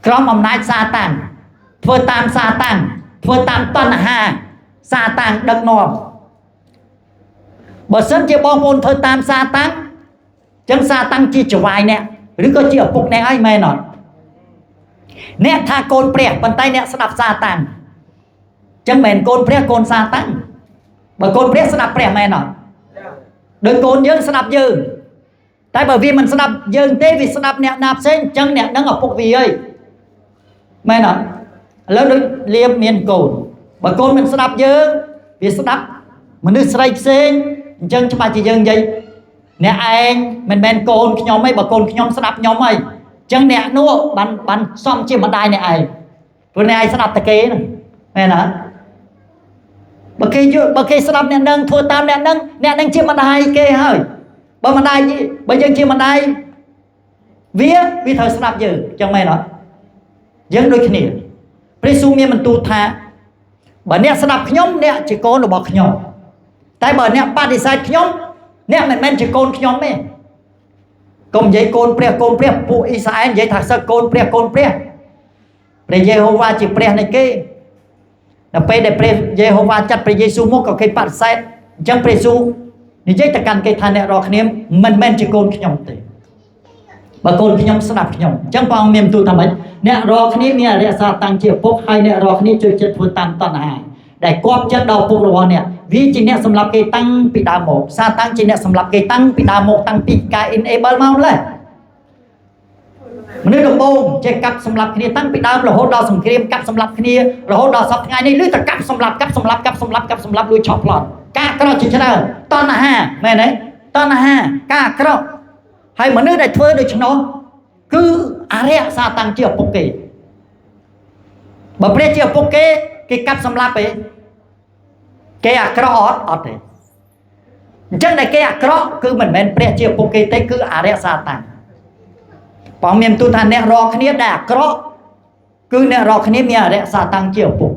ក្រោមអំណាចសាតាំងធ្វើតាមសាតាំងធ្វើតាមតណ្ហាសាតាំងដឹកនាំបើសិនជាបងប្អូនធ្វើតាមសាតាំងចឹងសាតាំងជាចវាយអ្នកឬក៏ជាឪពុកអ្នកហើយមែនអត់អ្នកថាកូនព្រះប៉ុន្តែអ្នកស្ដាប់សាតាំងចឹងមិនមែនកូនព្រះកូនសាតាំងបើកូនព្រះស្ដាប់ព្រះមែនអត់ដូចកូនយើងស្ដាប់យើងតែបើវាមិនស្ដាប់យើងទេវាស្ដាប់អ្នកណាផ្សេងចឹងអ្នកនឹងឪពុកវាហើយមែនអត់ឥឡូវដូចលៀបមានកូនបើកូនមិនស្ដាប់យើងវាស្ដាប់មនុស្សស្រីផ្សេងអញ្ចឹងច្បាស់ជាយើងនិយាយអ្នកឯងមិនមែនកូនខ្ញុំទេបើកូនខ្ញុំស្ដាប់ខ្ញុំហើយអញ្ចឹងអ្នកនោះបានសមជាម្ដាយអ្នកឯងព្រោះអ្នកឯងស្ដាប់តែគេហ្នឹងមែនអត់បើគេយល់បើគេស្ដាប់អ្នកនឹងធ្វើតាមអ្នកនឹងអ្នកនឹងជាម្ដាយគេហើយបើម្ដាយបើយើងជាម្ដាយវាត្រូវស្ដាប់យើងអញ្ចឹងមែនអត់យើងដូចគ្នាព្រះយេស៊ូវមានបន្ទូលថាបើអ្នកស្ដាប់ខ្ញុំអ្នកជាកូនរបស់ខ្ញុំតែបើអ្នកបដិសេធខ្ញុំអ្នកមិនមែនជាកូនខ្ញុំទេកុំនិយាយកូនព្រះកូនព្រះពួកអ៊ីស្រាអែលនិយាយថាសឹកកូនព្រះកូនព្រះព្រះយេហូវ៉ាជាព្រះនៃគេដល់ពេលដែលព្រះយេហូវ៉ាចាត់ព្រះយេស៊ូវមកក៏គេបដិសេធអញ្ចឹងព្រះយេស៊ូវនិយាយទៅកាន់គេថាអ្នករាល់គ្នាមិនមែនជាកូនខ្ញុំទេបើកូនខ្ញុំស្ដាប់ខ្ញុំអញ្ចឹងព្រះអង្គមានបន្ទូលថាម៉េចអ្នករាល់គ្នាមានអរិយសាតាំងជាឪពុកហើយអ្នករាល់គ្នាជួយចិត្តធ្វើតាមតណ្ហាដែលគប់ចិត្តដល់ឪពុករបស់អ្នកវាជាអ្នកសម្លាប់គេតាំងពីដើមមកសាតាំងជាអ្នកសម្លាប់គេតាំងពីដើមមកតាំងពីកាអ៊ីនអេបលមកម្លេះមនុស្សដំបូងចេះកាប់សម្លាប់គ្នាតាំងពីដើមរហូតដល់សង្គ្រាមកាប់សម្លាប់គ្នារហូតដល់សប្តាហ៍ថ្ងៃនេះឬតែកាប់សម្លាប់កាប់សម្លាប់កាប់សម្លាប់កាប់សម្លាប់លួចឆក់ប្លន់ការអាក្រក់ជាច្រើនតណ្ហាមែនទេតណ្ហាការអាក្រក់ហើយមនុស្សដែលធ្វើដូច្នោះគឺអរិយសាតាំងជាឪពុកគេបើព្រះជាឪពុកគេគេកាប់សម្លាប់ទេគេអាក្រក់អត់អត់ទេអញ្ចឹងដែលគេអាក្រក់គឺមិនមែនព្រះជាឪពុកគេទេគឺអរិយសាតាំងព្រះមានទូលថាអ្នករាល់គ្នាដែលអាក្រក់គឺអ្នករាល់គ្នាមានអរិយសាតាំងជាឪពុក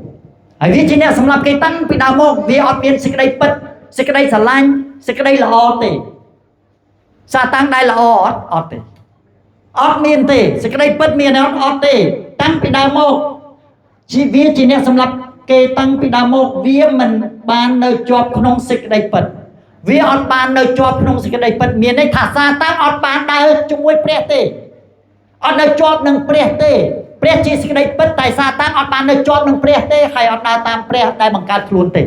ហើយវាជាអ្នកសម្លាប់គេតាំងពីដើមមកវាអត់មានសេចក្តីពិតសេចក្តីស្រឡាញ់សេចក្តីល្អទេ សាតាំងដែលល្អអត់អត់ទេអត់មានទេសេចក្តីពិតមានអត់អត់ទេតាំងពីដើមមកជាវាជាអ្នកសម្លាប់គេតាំងពីដើមមកវាមិនបាននៅជាប់ក្នុងសេចក្តីពិតវាអត់បាននៅជាប់ក្នុងសេចក្តីពិតមានន័យថាសាតាំងអត់បានដើរជាមួយព្រះទេអត់នៅជាប់នឹងព្រះទេព្រះជាសេចក្តីពិតតែសាតាំងអត់បាននៅជាប់នឹងព្រះទេហើយអត់ដើរតាមព្រះដែលបង្កើតខ្លួនទេ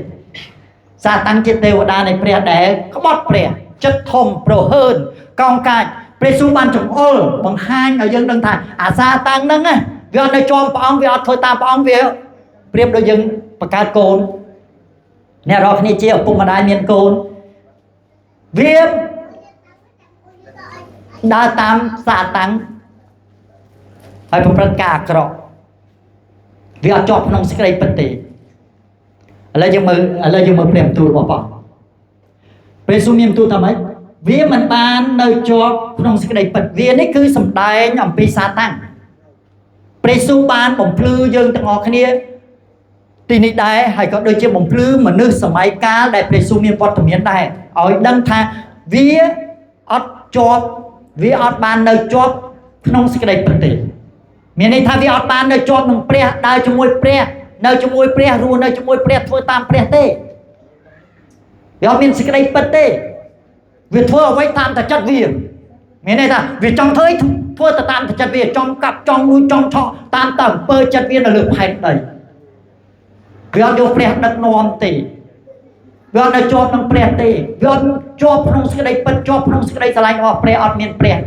សាតាំងជាទេវតានៃព្រះដែលក្បត់ព្រះចិត្តធំប្រហើនកោងកាចព្រះយេស៊ូវបានចង្អុលបង្ហាញឲ្យយើងដឹងថាអាសាតាំងហ្នឹងណាវាអត់នៅជាប់ព្រះអង្គវាអត់ធ្វើតាមព្រះអង្គវាប្រៀបដូចយើងបង្កើតកូនអ្នករាល់គ្នាជាឪពុកម្ដាយមានកូនវាដើរតាមសាតាំងហើយប្រព្រឹត្តការអាក្រក់វាអត់ជាប់ក្នុងសេចក្តីពិតទេឥឡូវយើងមើលព្រះបន្ទូលរបស់ព្រះព្រះយេស៊ូវមានបន្ទូលថាម៉េចវាមិនបាននៅជាប់ក្នុងសេចក្តីពិតវានេះគឺសំដែងអំពីសាតាំងព្រះយេស៊ូវបានបំភ្លឺយើងទាំងអស់គ្នាទីនេះដែរហើយក៏ដូចជាបំភ្លឺមនុស្សសម័យកាលដែលព្រះយេស៊ូវមានវត្តមានដែរឲ្យដឹងថាវាអត់ជាប់វាអត់បាននៅជាប់ក្នុងសេចក្តីពិតទេមានន័យថាវាអត់បាននៅជាប់នឹងព្រះដើរជាមួយព្រះនៅជាមួយព្រះរស់នៅជាមួយព្រះធ្វើតាមព្រះទេវាអត់មានសេចក្តីពិតទេវាធ្វើអ្វីតាមតែចិត្តវាមានន័យថាវាចង់ធ្វើធ្វើទៅតាមតែចិត្តវាចង់កាប់ចង់លួចចង់ឆក់តាមតែអំពើចិត្តវានៅលើផែនដីវាអត់យកព្រះដឹកនាំទេវាអត់នៅជាប់នឹងព្រះទេវាអត់ជាប់ក្នុងសេចក្តីពិតជាប់ក្នុងសេចក្តីស្រឡាញ់របស់ព្រះអត់មានព្រះ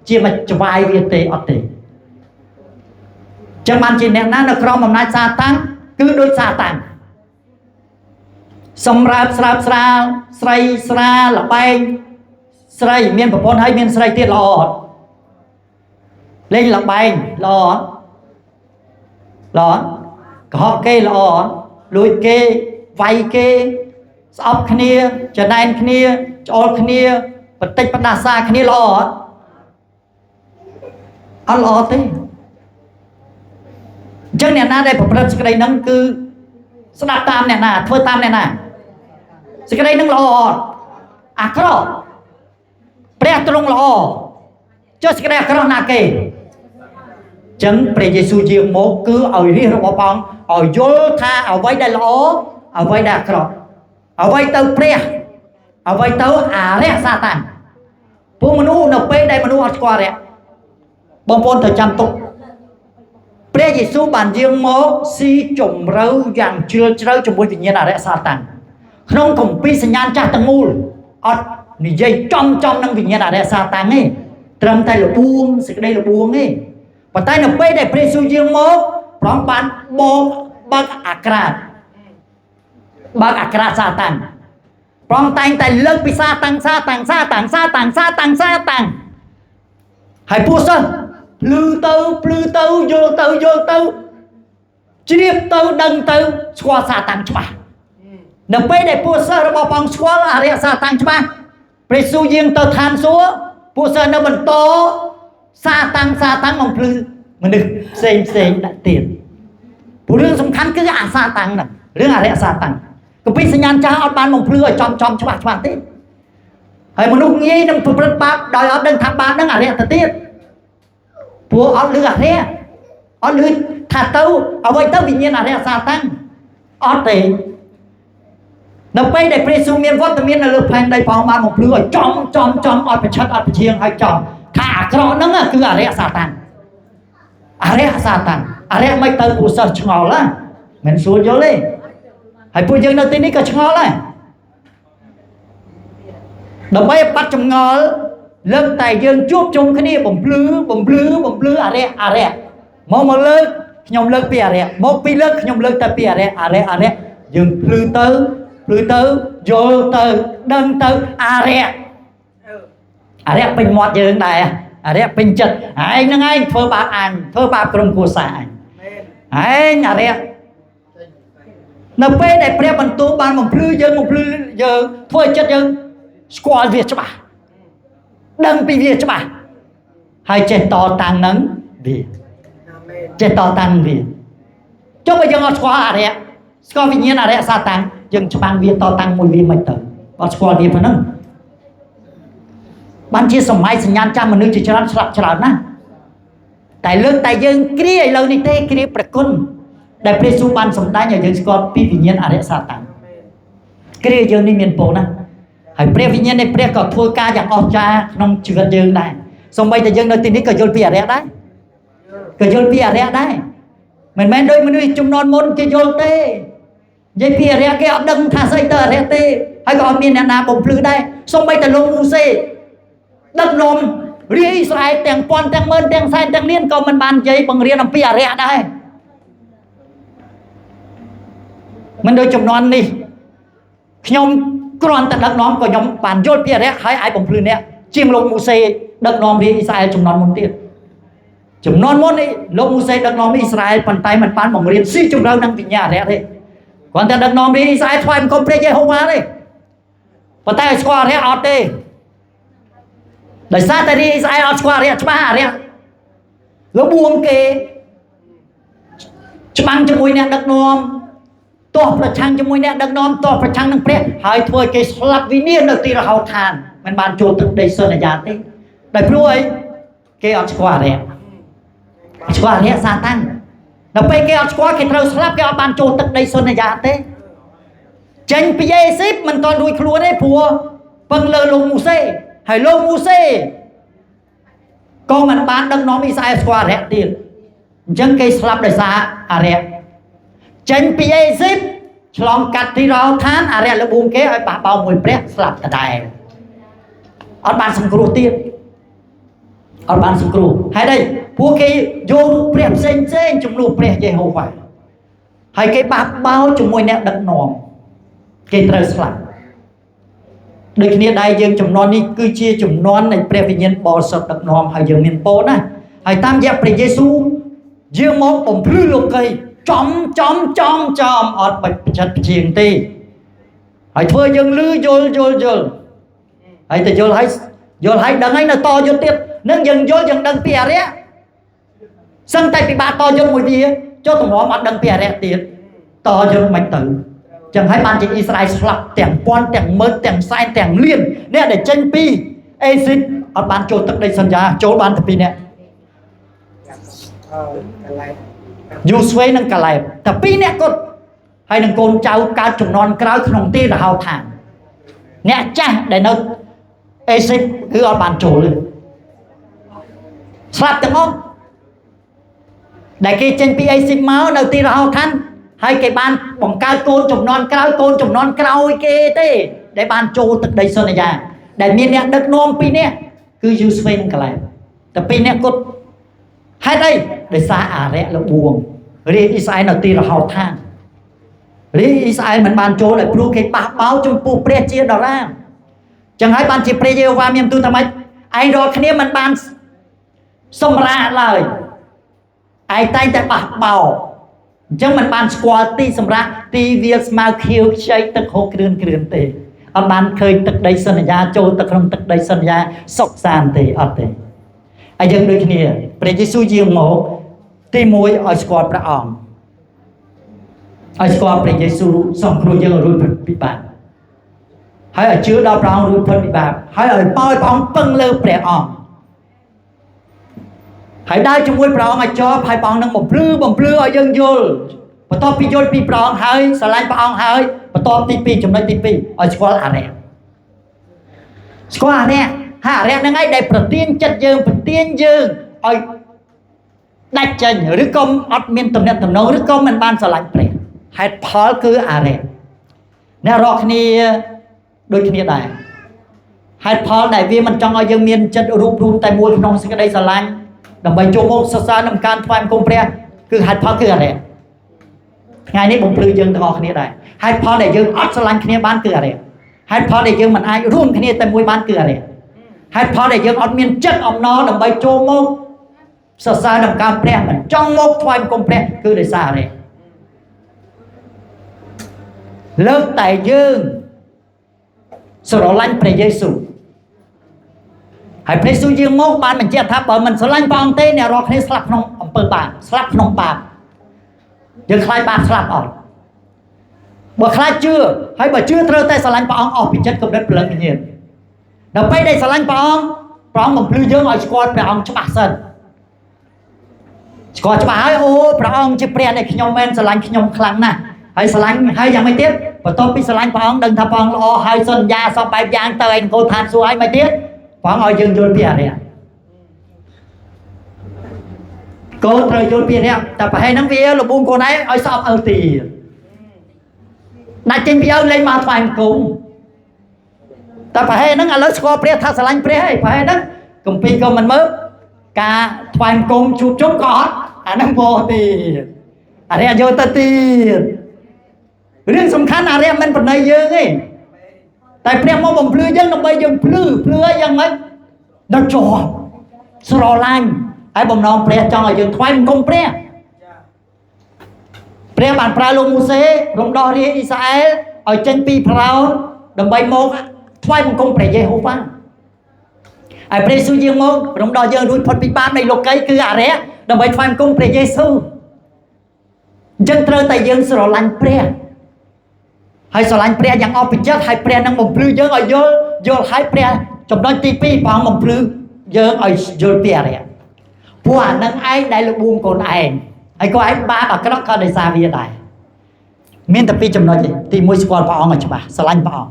ជាមួយចវាយវាទេអត់ទេចឹងបានជាអ្នកណានៅក្រោមអំណាចសាតាំងគឺដូចសាតាំងសម្រាប់ស្រាប់ស្រាលស្រីស្រាលបែងស្រីមានប្រពន្ធហើយមានស្រីទៀតល្អអត់លេងលបែងល្អអត់ល្អកុហកគេល្អអត់លួចគេវាយគេស្អប់គ្នាចំណែនគ្នាច្អល់គ្នាបន្តិចបណ្ដាសាគ្នាល្អអត់អត់ល្អទេអញ្ចឹងអ្នកណាដែលប្រព្រឹត្តសេចក្តីហ្នឹងគឺស្ដាប់តាមអ្នកណាធ្វើតាមអ្នកណាសេចក្តីហ្នឹងល្អអត់អាក្រក់ព្រះទ្រង់ល្អចុះសេចក្តីអាក្រក់ណាគេអញ្ចឹងព្រះយេស៊ូវយាងមកគឺឲ្យរាជរបស់ព្រះអង្គឲ្យយល់ថាអ្វីដែលល្អអ្វីដែលអាក្រក់អ្វីទៅព្រះអ្វីទៅអារក្សសាតាំងពួកមនុស្សនៅពេលដែលមនុស្សអត់ស្គាល់អារក្សបងប្អូនត្រូវចាំទុកព្រះយេស៊ូវបានយាងមកស៊ីជម្រៅយ៉ាងជ្រាលជ្រៅជាមួយវិញ្ញាណអារក្សសាតាំងក្នុងគម្ពីរសញ្ញាចាស់ទាំងមូលអត់និយាយចំចំនឹងវិញ្ញាណអារក្សសាតាំងទេត្រឹមតែលបួងសេចក្តីលបួងទេប៉ុន្តែនៅពេលដែលព្រះយេស៊ូវយាងមកព្រះអង្គបានបកបើកអាក្រាតបើកអាក្រាតសាតាំងព្រះអង្គតែងតែលើកពីសាតាំងសាតាំងសាតាំងសាតាំងសាតាំងសាតាំងហើយពួកសិស្សភ្លឺទៅភ្លឺទៅយល់ទៅយល់ទៅជ្រាបទៅដឹងទៅស្គាល់សាតាំងច្បាស់នៅពេលដែលពួកសិស្សរបស់ព្រះអង្គស្គាល់អរិយសាតាំងច្បាស់ព្រះយេស៊ូវយាងទៅឋានសួគ៌ពួកសិស្សនៅបន្តសាតាំងសាតាំងបំភ្លឺមនុស្សផ្សេងផ្សេងដាក់ទៀតព្រោះរឿងសំខាន់គឺអាសាតាំងហ្នឹងរឿងអរិយសាតាំងគម្ពីរសញ្ញាចាស់អត់បានបំភ្លឺឲ្យចំចំច្បាស់ច្បាស់ទេហើយមនុស្សងាយនឹងប្រព្រឹត្តបាបដោយអត់ដឹងថាបាបហ្នឹងអរិយទៅទៀតព្រោះអត់លឺអរិយអត់លឺថាទៅអ្វីទៅវិញ្ញាណអរិយសាតាំងអត់ទេនៅពេលដែលព្រះយេស៊ូវមានវត្តមាននៅលើផែនដីព្រះអង្គបានបំភ្លឺឲ្យចំចំចំអត់ប្រឆិតអត់ប្រឈៀងឲ្យចំថាអាក្រក់ហ្នឹងគឺអរិយសាតាំងអរិយសាតាំងអរិយមិនទៅពួកសិស្សឆ្ងល់ណាមិនស្រួលយល់ទេហើយពួកយើងនៅទីនេះក៏ឆ្ងល់ដែរដើម្បីបាត់ចម្ងល់លើកតែយើងជួបជុំគ្នាបំភ្លឺបំភ្លឺបំភ្លឺអរិយអរិយមកលើកខ្ញុំលើកពីអរិយមកពីលើកខ្ញុំលើកតែពីអរិយអរិយអរិយយើងភ្លឺទៅភ្លឺទៅយល់ទៅដឹងទៅអរិយអរិយពេញមាត់យើងដែរអរិយពេញចិត្តឯងហ្នឹងឯងធ្វើបាបអញធ្វើបាបក្រុមគ្រួសារអញឯងអរិយនៅពេលដែលព្រះបន្ទូលបានបំភ្លឺយើងបំភ្លឺយើងធ្វើឲ្យចិត្តយើងស្គាល់វាច្បាស់ដឹងពីវាច្បាស់ហើយចេះតតាំងនឹងវាចេះតតាំងវាចុះបើយើងអត់ស្គាល់អរិយស្គាល់វិញ្ញាណអរិយសាតាំងយើងច្បាំងវាតតាំងមួយវាមិនទៅអត់ស្គាល់វាប៉ុណ្ណឹង បានជាសម័យសញ្ញាណចាំមនុស្សជាច្រើនស្លាប់ច្រើនណាស់តែលើកតែយើងគ្រាឥឡូវនេះទេគ្រាប្រគុណដែលព្រះយេស៊ូវបានសម្ដែងឲ្យយើងស្គាល់ពីវិញ្ញាណអរិយសាតាំងគ្រាយើងនេះមានពរណាស់ហើយព្រះវិញ្ញាណនៃព្រះក៏ធ្វើការយ៉ាងអស្ចារ្យក្នុងជីវិតយើងដែរសូម្បីតែយើងនៅទីនេះក៏យល់ពីអរិយដែរក៏យល់ពីអរិយដែរមិនមែនដូចមនុស្សជំនាន់មុនគេយល់ទេនិយាយពីអរិយគេអត់ដឹងថាស្អីទៅអរិយទេហើយក៏អត់មានអ្នកណាបំភ្លឺដែរសូម្បីតែលោកមូសេដឹកនាំរាជអ៊ីស្រាអែលទាំងពាន់ទាំងម៉ឺនទាំងសែនទាំងលានក៏មិនបាននិយាយបង្រៀនអំពីអរិយដែរមិនដូចជំនាន់នេះខ្ញុំគ្រាន់តែដឹកនាំក៏ខ្ញុំបានយល់ពីអរិយហើយអាចបំភ្លឺអ្នកជាងលោកមូសេដឹកនាំរាជអ៊ីស្រាអែលជំនាន់មុនទៀតជំនាន់មុននេះលោកមូសេដឹកនាំអ៊ីស្រាអែលប៉ុន្តែមិនបានបង្រៀនស៊ីជម្រៅនឹងវិញ្ញាណអរិយទេគ្រាន់តែដឹកនាំរាជអ៊ីស្រាអែលថ្វាយបង្គំព្រះយេហូវ៉ាទេប៉ុន្តែឲ្យស្គាល់អរិយអត់ទេដោយសារតែរាជអ៊ីស្រាអែលអត់ស្គាល់អរិយច្បាស់អរិយលបួងគេច្បាំងជាមួយអ្នកដឹកនាំទាស់ប្រឆាំងជាមួយអ្នកដឹកនាំទាស់ប្រឆាំងនឹងព្រះហើយធ្វើឲ្យគេស្លាប់វិនាសនៅទីរហោឋានមិនបានចូលទឹកដីសន្យាទេដោយព្រោះអីគេអត់ស្គាល់អរិយស្គាល់អរិយសាតាំងដល់ពេលគេអត់ស្គាល់គេត្រូវស្លាប់គេអត់បានចូលទឹកដីសន្យាទេចេញពីអេស៊ីបមិនទាន់រួចខ្លួនទេព្រោះពឹងលើលោកមូសេហើយលោកមូសេក៏មិនបានដឹកនាំអ៊ីស្រាអែលស្គាល់អរិយទៀតអញ្ចឹងគេស្លាប់ដោយសារអរិយចេញពីអេស៊ីបឆ្លងកាត់ទីរោឋានអរិយលបួងគេឲ្យបះបោមួយព្រះស្លាប់ដដែលអត់បានសង្គ្រោះទៀតអត់បានសង្គ្រោះហេតុអីពួកគេយករូបព្រះផ្សេងផ្សេងជំនួសព្រះយេហូវ៉ាហើយគេបះបោជាមួយអ្នកដឹកនាំគេត្រូវស្លាប់ដូចគ្នាដែរយើងចំនួននេះគឺជាចំនួននៃព្រះវិញ្ញាណបរិសុទ្ធដឹកនាំហើយយើងមានពរណាស់ហើយតាមរយៈព្រះយេស៊ូវយើងមកបំភ្លឺលោកីចំចំចំចំអត់បាច់ប្រឆិតប្រជាងទេហើយធ្វើយើងលឺយល់យល់យល់ហើយទៅយល់ហើយយល់ហើយដឹងហើយនៅតយល់ទៀតនឹងយើងយល់យើងដឹងពីអរិយសឹងតែពិបាកតយល់មួយវាចូលទម្រាំអត់ដឹងពីអរិយទៀតតយល់មិនទៅចឹងហើយបានជាអ៊ីស្រាអែលស្លាប់ទាំងពាន់ទាំងម៉ឺនទាំងសែនទាំងលានអ្នកដែលចេញពីអេស៊ីបអត់បានចូលទឹកដីសន្យាចូលបានតែពីរនាក់យូស្វេនិងកាឡេបតែពីរនាក់គាត់ហើយនឹងកូនចៅកើតចំនួនក្រោយក្នុងទីរហោឋានអ្នកចាស់ដែលនៅអេស៊ីបគឺអត់បានចូលទេស្លាប់ទាំងអស់ដែលគេចេញពីអេស៊ីបមកនៅទីរហោឋានហើយគេបានបង្កើតកូនចំនួនក្រោយកូនចំនួនក្រោយគេទេដែលបានចូលទឹកដីសន្យាដែលមានអ្នកដឹកនាំពីរនាក់គឺយូស្វេនិងកាឡេបតែពីរនាក់គាត់ហេតុអីដោយសារអរិយលបួងរាជអ៊ីស្រាអែលនៅទីរហោឋានរាជអ៊ីស្រាអែលមិនបានចូលដោយព្រោះគេបះបោចំពោះព្រះជាដរាមចឹងហើយបានជាព្រះយេហូវ៉ាមានទូលថាម៉េចឯងរាល់គ្នាមិនបានសម្រាកឡើយឯងតែងតែបះបោអញ្ចឹងមិនបានស្គាល់ទីសម្រាប់ទីវាលស្មៅខៀវខ្ចីទឹកហូរគ្រឿនគ្រឿនទេអត់បានឃើញទឹកដីសន្យាចូលទៅក្នុងទឹកដីសន្យាសុខសាន្តទេអត់ទេហើយយើងដូចគ្នាព្រះយេស៊ូវយាងមកទី1ឲ្យស្គាល់ព្រះអង្គឲ្យស្គាល់ព្រះយេស៊ូវសង្គ្រោះយើងឲ្យរួចពីបាបហើយឲ្យជឿដល់ព្រះអង្គរួចផុតពីបាបហើយឲ្យប៉ោយព្រះអង្គពឹងលើព្រះអង្គហើយដើរជាមួយព្រះអង្គឲ្យជាប់ហើយព្រះអង្គនឹងបំភ្លឺឲ្យយើងយល់បន្ទាប់ពីយល់ពីព្រះអង្គហើយស្រឡាញ់ព្រះអង្គហើយបន្ទាប់ទី2ចំណុចទី2ឲ្យស្គាល់អរិយស្គាល់អរិយហើយអរិយហ្នឹងឯងដែលប្រទានចិត្តយើងប្រទានយើងឲ្យដាច់ចេញឬក៏អត់មានទំនាក់ទំនងឬក៏មិនបានស្រឡាញ់ព្រះហេតុផលគឺអរិយអ្នករាល់គ្នាដូចគ្នាដែរហេតុផលដែលវាមិនចង់ឲ្យយើងមានចិត្តរួបរួមតែមួយក្នុងសេចក្តីស្រឡាញ់ដើម្បីចូលមកសរសើរនឹងការថ្វាយបង្គំព្រះគឺហេតុផលគឺអរិយថ្ងៃនេះបំភ្លឺយើងទាំងអស់គ្នាដែរហេតុផលដែលយើងអត់ស្រឡាញ់គ្នាបានគឺអរិយហេតុផលដែលយើងមិនអាចរួមគ្នាតែមួយបានគឺអរិយហេតុផលដែលយើងអត់មានចិត្តអំណរដើម្បីចូលមកសរសើរនឹងការព្រះមិនចង់មកថ្វាយបង្គំព្រះគឺដោយសារអរិយលើកតែយើងស្រឡាញ់ព្រះយេស៊ូវហើយព្រះយេស៊ូវយើងមកបានបញ្ជាក់ថាបើមិនស្រឡាញ់ព្រះអង្គទេអ្នករាល់គ្នាស្លាប់ក្នុងអំពើបាបស្លាប់ក្នុងបាបយើងខ្លាចបាបស្លាប់អត់បើខ្លាចជឿហើយបើជឿត្រូវតែស្រឡាញ់ព្រះអង្គអស់ពីចិត្តគំនិតព្រលឹងវិញ្ញាណ ដល់ពេលដែលស្រឡាញ់ព្រះអង្គព្រះអង្គបំភ្លឺយើងឲ្យស្គាល់ព្រះអង្គច្បាស់សិនស្គាល់ច្បាស់ហើយអូព្រះអង្គជាព្រះនៃខ្ញុំមែនស្រឡាញ់ខ្ញុំខ្លាំងណាស់ហើយស្រឡាញ់ហើយយ៉ាងម៉េចទៀតបន្ទាប់ពីស្រឡាញ់ព្រះអង្គដឹងថាព្រះអង្គល្អហើយសន្យាសពបែបយ៉ាងទៅឯនគរឋានសួគ៌ហើយមិនទៀតព្រះអង្គឲ្យយើងយល់ពីអរិយកូនត្រូវយល់ពីអរិយតែប្រហែលហ្នឹងវាលបួងកូនឯងឲ្យស្អប់ឪទៀតដាច់ចេញពីឪលែងមកថ្វាយបង្គំតែប្រហែលហ្នឹងឥឡូវស្គាល់ព្រះថាស្រឡាញ់ព្រះហើយប្រហែលហ្នឹងគម្ពីរក៏មិនមើលការថ្វាយបង្គំជួបជុំក៏អត់អាហ្នឹងពោទៀតអរិយយកទៅទៀតរឿងសំខាន់អរិយមិនប្រណីយើងទេតែព្រះមកបំភ្លឺយើងដើម្បីយើងភ្លឺភ្លឺឲ្យយ៉ាងម៉េចដល់ជាប់ស្រឡាញ់ហើយបំណងព្រះចង់ឲ្យយើងថ្វាយបង្គំព្រះព្រះបានប្រើលោកម៉ូសេរំដោះរាជអ៊ីស្រាអែលឲ្យចេញពីផារ៉ោនដើម្បីមកថ្វាយបង្គំព្រះយេហូវ៉ាហើយព្រះយេស៊ូវយាងមករំដោះយើងរួចផុតពីបាបនៃលោកីគឺអរិយដើម្បីថ្វាយបង្គំព្រះយេស៊ូវអញ្ចឹងត្រូវតែយើងស្រឡាញ់ព្រះហើយស្រឡាញ់ព្រះយ៉ាងអស់ពីចិត្តហើយព្រះនឹងបំភ្លឺយើងឲ្យយល់យល់ហើយព្រះចំណុចទី2ព្រះអង្គបំភ្លឺយើងឲ្យយល់ពីអរិយព្រោះអានឹងឯងដែលលបួងកូនឯងហើយក៏ឯងបាបអាក្រក់ក៏ដោយសារវាដែរមានតែពីរចំណុចទេទី1ស្គាល់ព្រះអង្គឲ្យច្បាស់ស្រឡាញ់ព្រះអង្គ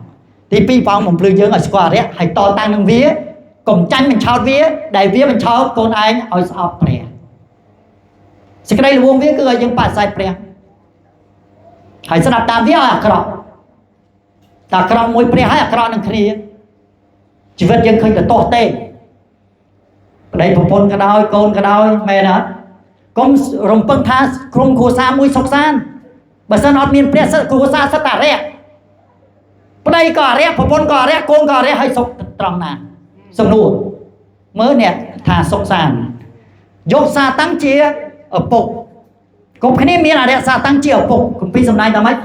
ទី2ព្រះអង្គបំភ្លឺយើងឲ្យស្គាល់អរិយហើយតតាំងនឹងវាកុំចាញ់បញ្ឆោតវាដែលវាបញ្ឆោតកូនឯងឲ្យស្អប់ព្រះសេចក្តីល្វងវាគឺឲ្យយើងបដិសេធព្រះហើយស្ដាប់តាមវាឲ្យអាក្រក់តែអាក្រក់មួយព្រះហើយអាក្រក់នឹងគ្នាជីវិតយើងឃើញតែទាស់ទេប្តីប្រពន្ធក៏ដោយកូនក៏ដោយមែនអត់កុំរំពឹងថាក្រុមគ្រួសារមួយសុខសាន្តបើសិនអត់មានព្រះគ្រួសារសិតតែអរិយប្តីក៏អរិយប្រពន្ធក៏អរិយកូនក៏អរិយហើយសុខត្រង់ណាសំណួរមើលអ្នកថាសុខសាន្តយកសាតាំងជាឪពុកគ្រប់គ្នាមានអរិយសាតាំងជាឪពុកគម្ពីរសម្ដែងថាម៉េច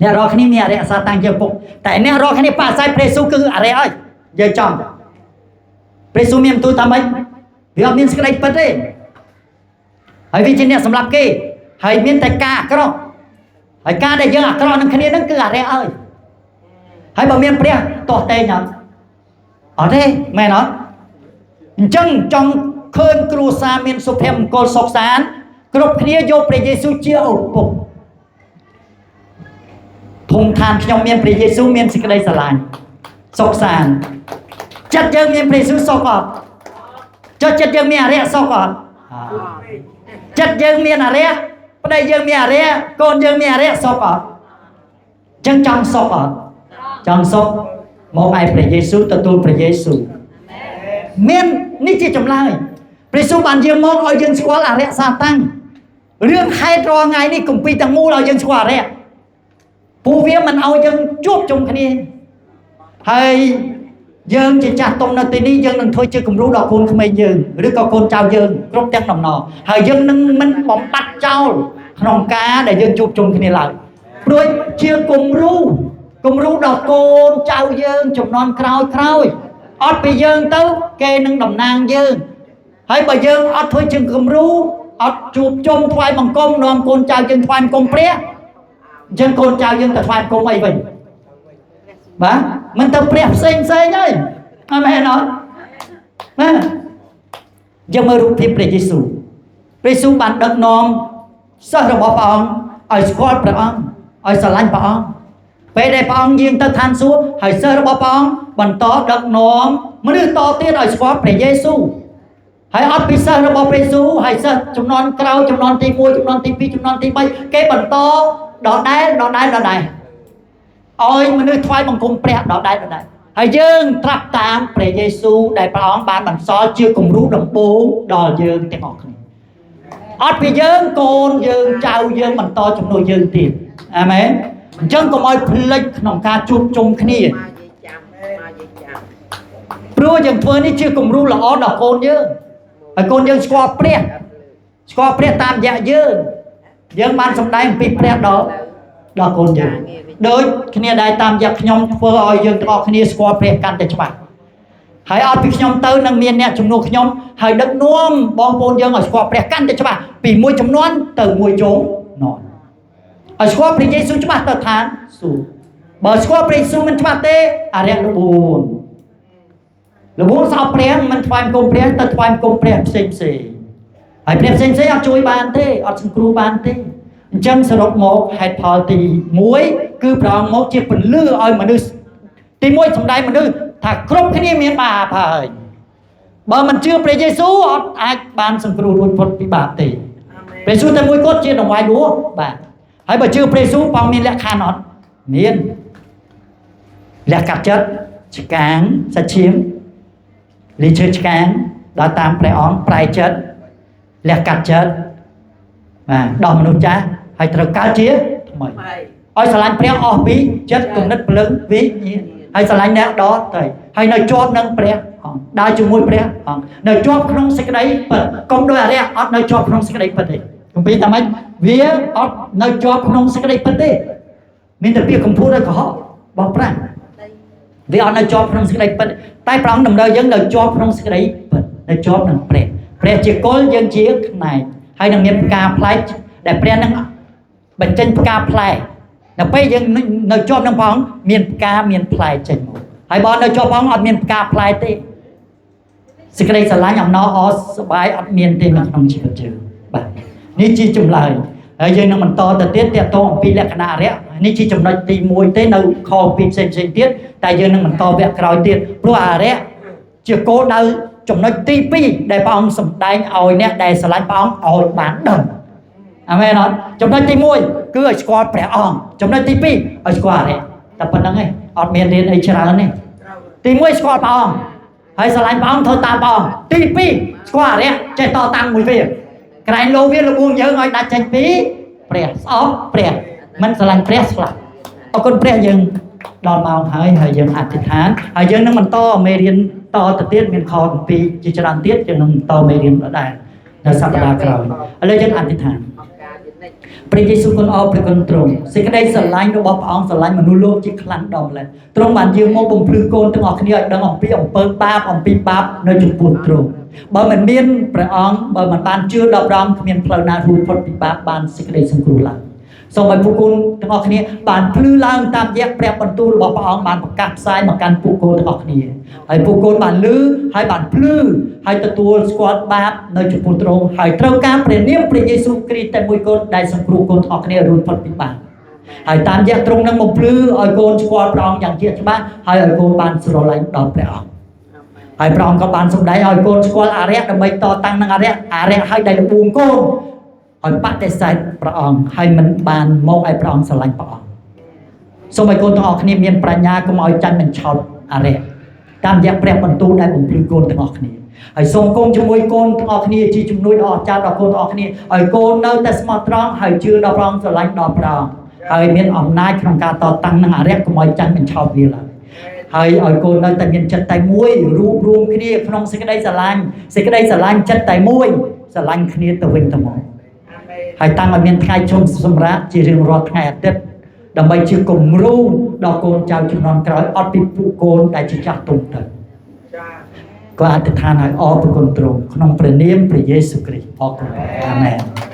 អ្នករាល់គ្នាមានអរិយសាតាំងជាឪពុកតែអ្នករាល់គ្នាបដិសេធព្រះយេស៊ូវគឺអរិយហើយនិយាយចំព្រះយេស៊ូវមានបន្ទូលថាម៉េចវាអត់មានសេចក្តីពិតទេហើយវាជាអ្នកសម្លាប់គេហើយមានតែការអាក្រក់ហើយការដែលយើងអាក្រក់នឹងគ្នានឹងគឺអរិយហើយហើយបើមានព្រះទាស់តែងអត់អត់ទេមែនអត់អញ្ចឹងចង់ឃើញគ្រួសារមានសុភមង្គលសុខសាន្តគ្រប់គ្នាយកព្រះយេស៊ូវជាឪពុកធំឋានខ្ញុំមានព្រះយេស៊ូវមានសេចក្តីស្រឡាញ់សុខសាន្តចិត្តយើងមានព្រះយេស៊ូវសុខអត់ចុះចិត្តយើងមានអរិយសុខអត់ចិត្តយើងមានអរិយប្តីយើងមានអរិយកូនយើងមានអរិយសុខអត់អញ្ចឹងចង់សុខអត់ចង់សុខមកឯព្រះយេស៊ូវទទួលព្រះយេស៊ូវមាននេះជាចម្លើយព្រះយេស៊ូវបានយាងមកឲ្យយើងស្គាល់អរិយសាតាំងរឿងហេតុរាល់ថ្ងៃនេះគម្ពីរទាំងមូលឲ្យយើងស្គាល់អរិយពួកវាមិនឲ្យយើងជួបជុំគ្នាហើយយើងជាចាស់ទុំនៅទីនេះយើងនឹងធ្វើជាគំរូដល់កូនក្មេងយើងឬក៏កូនចៅយើងគ្រប់ទាំងដំណរហើយយើងនឹងមិនបំបត្តិចោលក្នុងការដែលយើងជួបជុំគ្នាឡើយព្រោះជាគំរូដល់កូនចៅយើងចំនួនក្រោយក្រោយអត់ពីយើងទៅគេនឹងតំណាងយើងហើយបើយើងអត់ធ្វើជាគំរូអត់ជួបជុំថ្វាយបង្គំនាំកូនចៅយើងថ្វាយបង្គំព្រះអញ្ចឹងកូនចៅយើងទៅថ្វាយបង្គំអីវិញបាទមិនទៅព្រះផ្សេងផ្សេងហើយអត់មែនអត់បាទយើងមើលរូបភាពព្រះយេស៊ូវព្រះយេស៊ូវបានដឹកនាំសិស្សរបស់ព្រះអង្គឲ្យស្គាល់ព្រះអង្គឲ្យស្រឡាញ់ព្រះអង្គពេលដែលព្រះអង្គយាងទៅឋានសួគ៌ហើយសិស្សរបស់ព្រះអង្គបន្តដឹកនាំមនុស្សតទៀតឲ្យស្គាល់ព្រះយេស៊ូវហើយអត់ពីសិស្សរបស់ព្រះយេស៊ូវហើយសិស្សចំនួនក្រោយចំនួនទី1ចំនួនទី2ចំនួនទី3គេបន្តដដែលដដែលដដែលឲ្យមនុស្សថ្វាយបង្គំព្រះដដែលដដែលហើយយើងត្រាប់តាមព្រះយេស៊ូវដែលព្រះអង្គបានបន្សល់ជាគំរូដំបូងដល់យើងទាំងអស់គ្នាអត់ពីយើងកូនយើងចៅយើងបន្តជំនួសយើងទៀតអាមែនអញ្ចឹងកុំឲ្យភ្លេចក្នុងការជួបជុំគ្នាព្រោះយើងធ្វើនេះជាគំរូល្អដល់កូនយើងហើយកូនយើងស្គាល់ព្រះស្គាល់ព្រះតាមរយៈយើងយើងបានសម្ដែងអំពីព្រះដល់កូនយើងដូចគ្នាដែរតាមរយៈខ្ញុំធ្វើឲ្យយើងទាំងអស់គ្នាស្គាល់ព្រះកាន់តែច្បាស់ហើយអត់ពីខ្ញុំទៅនឹងមានអ្នកជំនួសខ្ញុំហើយដឹកនាំបងប្អូនយើងឲ្យស្គាល់ព្រះកាន់តែច្បាស់ពីមួយចំនួនទៅមួយចំនួនឲ្យស្គាល់ព្រះយេស៊ូវច្បាស់ទៅឋានសួគ៌បើស្គាល់ព្រះយេស៊ូវមិនច្បាស់ទេអរិយល្បួន ល្បួងស្អប់ព្រះមិនថ្វាយបង្គំព្រះទៅថ្វាយបង្គំព្រះផ្សេងផ្សេងហើយព្រះផ្សេងផ្សេងអត់ជួយបានទេអត់សង្គ្រោះបានទេអញ្ចឹងសរុបមកហេតុផលទី1គឺព្រះអង្គមកជាពន្លឺឲ្យមនុស្សទី1សម្ដែងមនុស្សថាគ្រប់គ្នាមានបាបហើយបើមិនជឿព្រះយេស៊ូវអត់អាចបានសង្គ្រោះរួចផុតពីបាបទេព្រះយេស៊ូវតែមួយគត់ជាដង្វាយលួបាទហើយបើជឿព្រះយេស៊ូវបងមានលក្ខខណ្ឌអត់មានលក្ខកាត់ចិត្តឆ្កាងសាច់ឈាមលីឈើឆ្កាងដល់តាមព្រះអង្គប្រែចិត្តលះកាត់ចិត្តបាទដោះមនុស្សចាស់ហើយត្រូវកើតជាថ្មីឲ្យស្រឡាញ់ព្រះអស់ពីចិត្តគំនិតព្រលឹងវិញ្ញាណហើយស្រឡាញ់អ្នកដទៃហើយនៅជាប់នឹងព្រះអង្គដើរជាមួយព្រះអង្គនៅជាប់ក្នុងសេចក្តីពិតកុំដោយអរិយអត់នៅជាប់ក្នុងសេចក្តីពិតទេគម្ពីរតាមម៉េចវាអត់នៅជាប់ក្នុងសេចក្តីពិតទេមានតែពាក្យកំពូលឬកុហកបោះប្រាស់វាអត់នៅជាប់ក្នុងសេចក្តីពិតតែព្រះអង្គតម្រូវយើងនៅជាប់ក្នុងសេចក្តីពិតនៅជាប់នឹងព្រះព្រះជាគល់យើងជាផ្នែកហើយនឹងមានផ្កាផ្លែដែលព្រះនឹងបញ្ចេញផ្កាផ្លែដល់ពេលយើងនៅជាប់នឹងព្រះអង្គមានផ្កាមានផ្លែចេញមកហើយបើនៅជាប់ព្រះអង្គអត់មានផ្កាផ្លែទេសេចក្តីស្រឡាញ់អំណរអសប្បាយអត់មានទេនៅក្នុងជីវិតយើងបាទនេះជាចម្លើយហើយយើងនឹងបន្តទៅទៀតទាក់ទងអំពីលក្ខណៈអរិយនេះជាចំណុចទី1ទេនៅខពីផ្សេងផ្សេងទៀតតែយើងនឹងបន្តវគ្គក្រោយទៀតព្រោះអរិយជាគោលដៅចំណុចទី2ដែលព្រះអង្គសម្ដែងឲ្យអ្នកដែលស្រឡាញ់ព្រះអង្គឲ្យបានដឹងអាមែនអត់ចំណុចទី1គឺឲ្យស្គាល់ព្រះអង្គចំណុចទី2ឲ្យស្គាល់អរិយតែប៉ុណ្្នឹងឯងអត់មានរៀនអីច្រើនទេទី1ស្គាល់ព្រះអង្គហើយស្រឡាញ់ព្រះអង្គធ្វើតាមព្រះអង្គទី2ស្គាល់អរិយចេះតតាំងមួយវាក្រែងលោវាលបួងយើងឲ្យដាច់ចេញពីព្រះស្អប់ព្រះមិនស្រឡាញ់ព្រះស្លាប់អរគុណព្រះយើងដល់ម៉ោងហើយហើយយើងអធិដ្ឋានហើយយើងនឹងបន្តមេរៀនតទៅទៀតមានខគម្ពីរជាច្រើនទៀតយើងនឹងបន្តមេរៀនដដែលនៅសប្តាហ៍ក្រោយឥឡូវយើងអធិដ្ឋានព្រះយេស៊ូវគុណអរព្រះគុណទ្រង់សេចក្តីស្រឡាញ់របស់ព្រះអង្គស្រឡាញ់មនុស្សលោកជាខ្លាំងដល់ម្ល៉េះទ្រង់បានយាងមកបំភ្លឺកូនទាំងអស់គ្នាឲ្យដឹងអំពីអំពើបាបអំពីបាបនៅចំពោះទ្រង់បើមិនមានព្រះអង្គបើមិនបានជឿដល់ព្រះអង្គគ្មានផ្លូវណារួចផុតពីបាបបានសេចក្តីសង្គ្រោះឡើយសូមឲ្យពួកកូនទាំងអស់គ្នាបានភ្លឺឡើងតាមរយៈព្រះបន្ទូលរបស់ព្រះអង្គបានប្រកាសផ្សាយមកកាន់ពួកកូនទាំងអស់គ្នាហើយពួកកូនបានឮហើយបានភ្លឺហើយទទួលស្គាល់បាបនៅចំពោះទ្រង់ហើយត្រូវការព្រះនាមព្រះយេស៊ូវគ្រីស្ទតែមួយគត់ដែលសង្គ្រោះកូនទាំងអស់គ្នារួចផុតពីបាបហើយតាមរយៈទ្រង់នឹងបំភ្លឺឲ្យកូនស្គាល់ព្រះអង្គយ៉ាងជាក់ច្បាស់ហើយឲ្យកូនបានស្រឡាញ់ដល់ព្រះអង្គហើយព្រះអង្គក៏បានសម្ដែងឲ្យកូនស្គាល់អរិយដើម្បីតតាំងនឹងអរិយអរិយឲ្យដែលលបួងកូនឲ្យបដិសេធព្រះអង្គហើយមិនបានមកឲ្យព្រះអង្គស្រឡាញ់ព្រះអង្គសូមឲ្យកូនទាំងអស់គ្នាមានប្រាជ្ញាកុំឲ្យចាញ់បញ្ឆោតអរិយតាមរយៈព្រះបន្ទូលដែលបំភ្លឺកូនទាំងអស់គ្នាហើយសូមគង់ជាមួយកូនទាំងអស់គ្នាជាជំនួយដ៏អស្ចារ្យដល់កូនទាំងអស់គ្នាឲ្យកូននៅតែស្មោះត្រង់ហើយជឿដល់ព្រះអង្គស្រឡាញ់ដល់ព្រះអង្គហើយមានអំណាចក្នុងការតតាំងនឹងអរិយកុំឲ្យចាញ់បញ្ឆោតវាឡើយហើយឲ្យកូននៅតែមានចិត្តតែមួយរួបរួមគ្នាក្នុងសេចក្តីស្រឡាញ់សេចក្តីស្រឡាញ់ចិត្តតែមួយស្រឡាញ់គ្នាទៅវិញទៅមកហើយតាំងឲ្យមានថ្ងៃជុំសម្រាប់ជារៀងរាល់ថ្ងៃអាទិត្យដើម្បីជាគំរូដល់កូនចៅជំនាន់ក្រោយអត់ពីពួកកូនដែលជាចាស់ទុំទៅក៏អធិដ្ឋានឲ្យអរព្រគុណទ្រង់ក្នុងព្រះនាមព្រះយេស៊ូវគ្រីស្ទអរគុណអាមែន។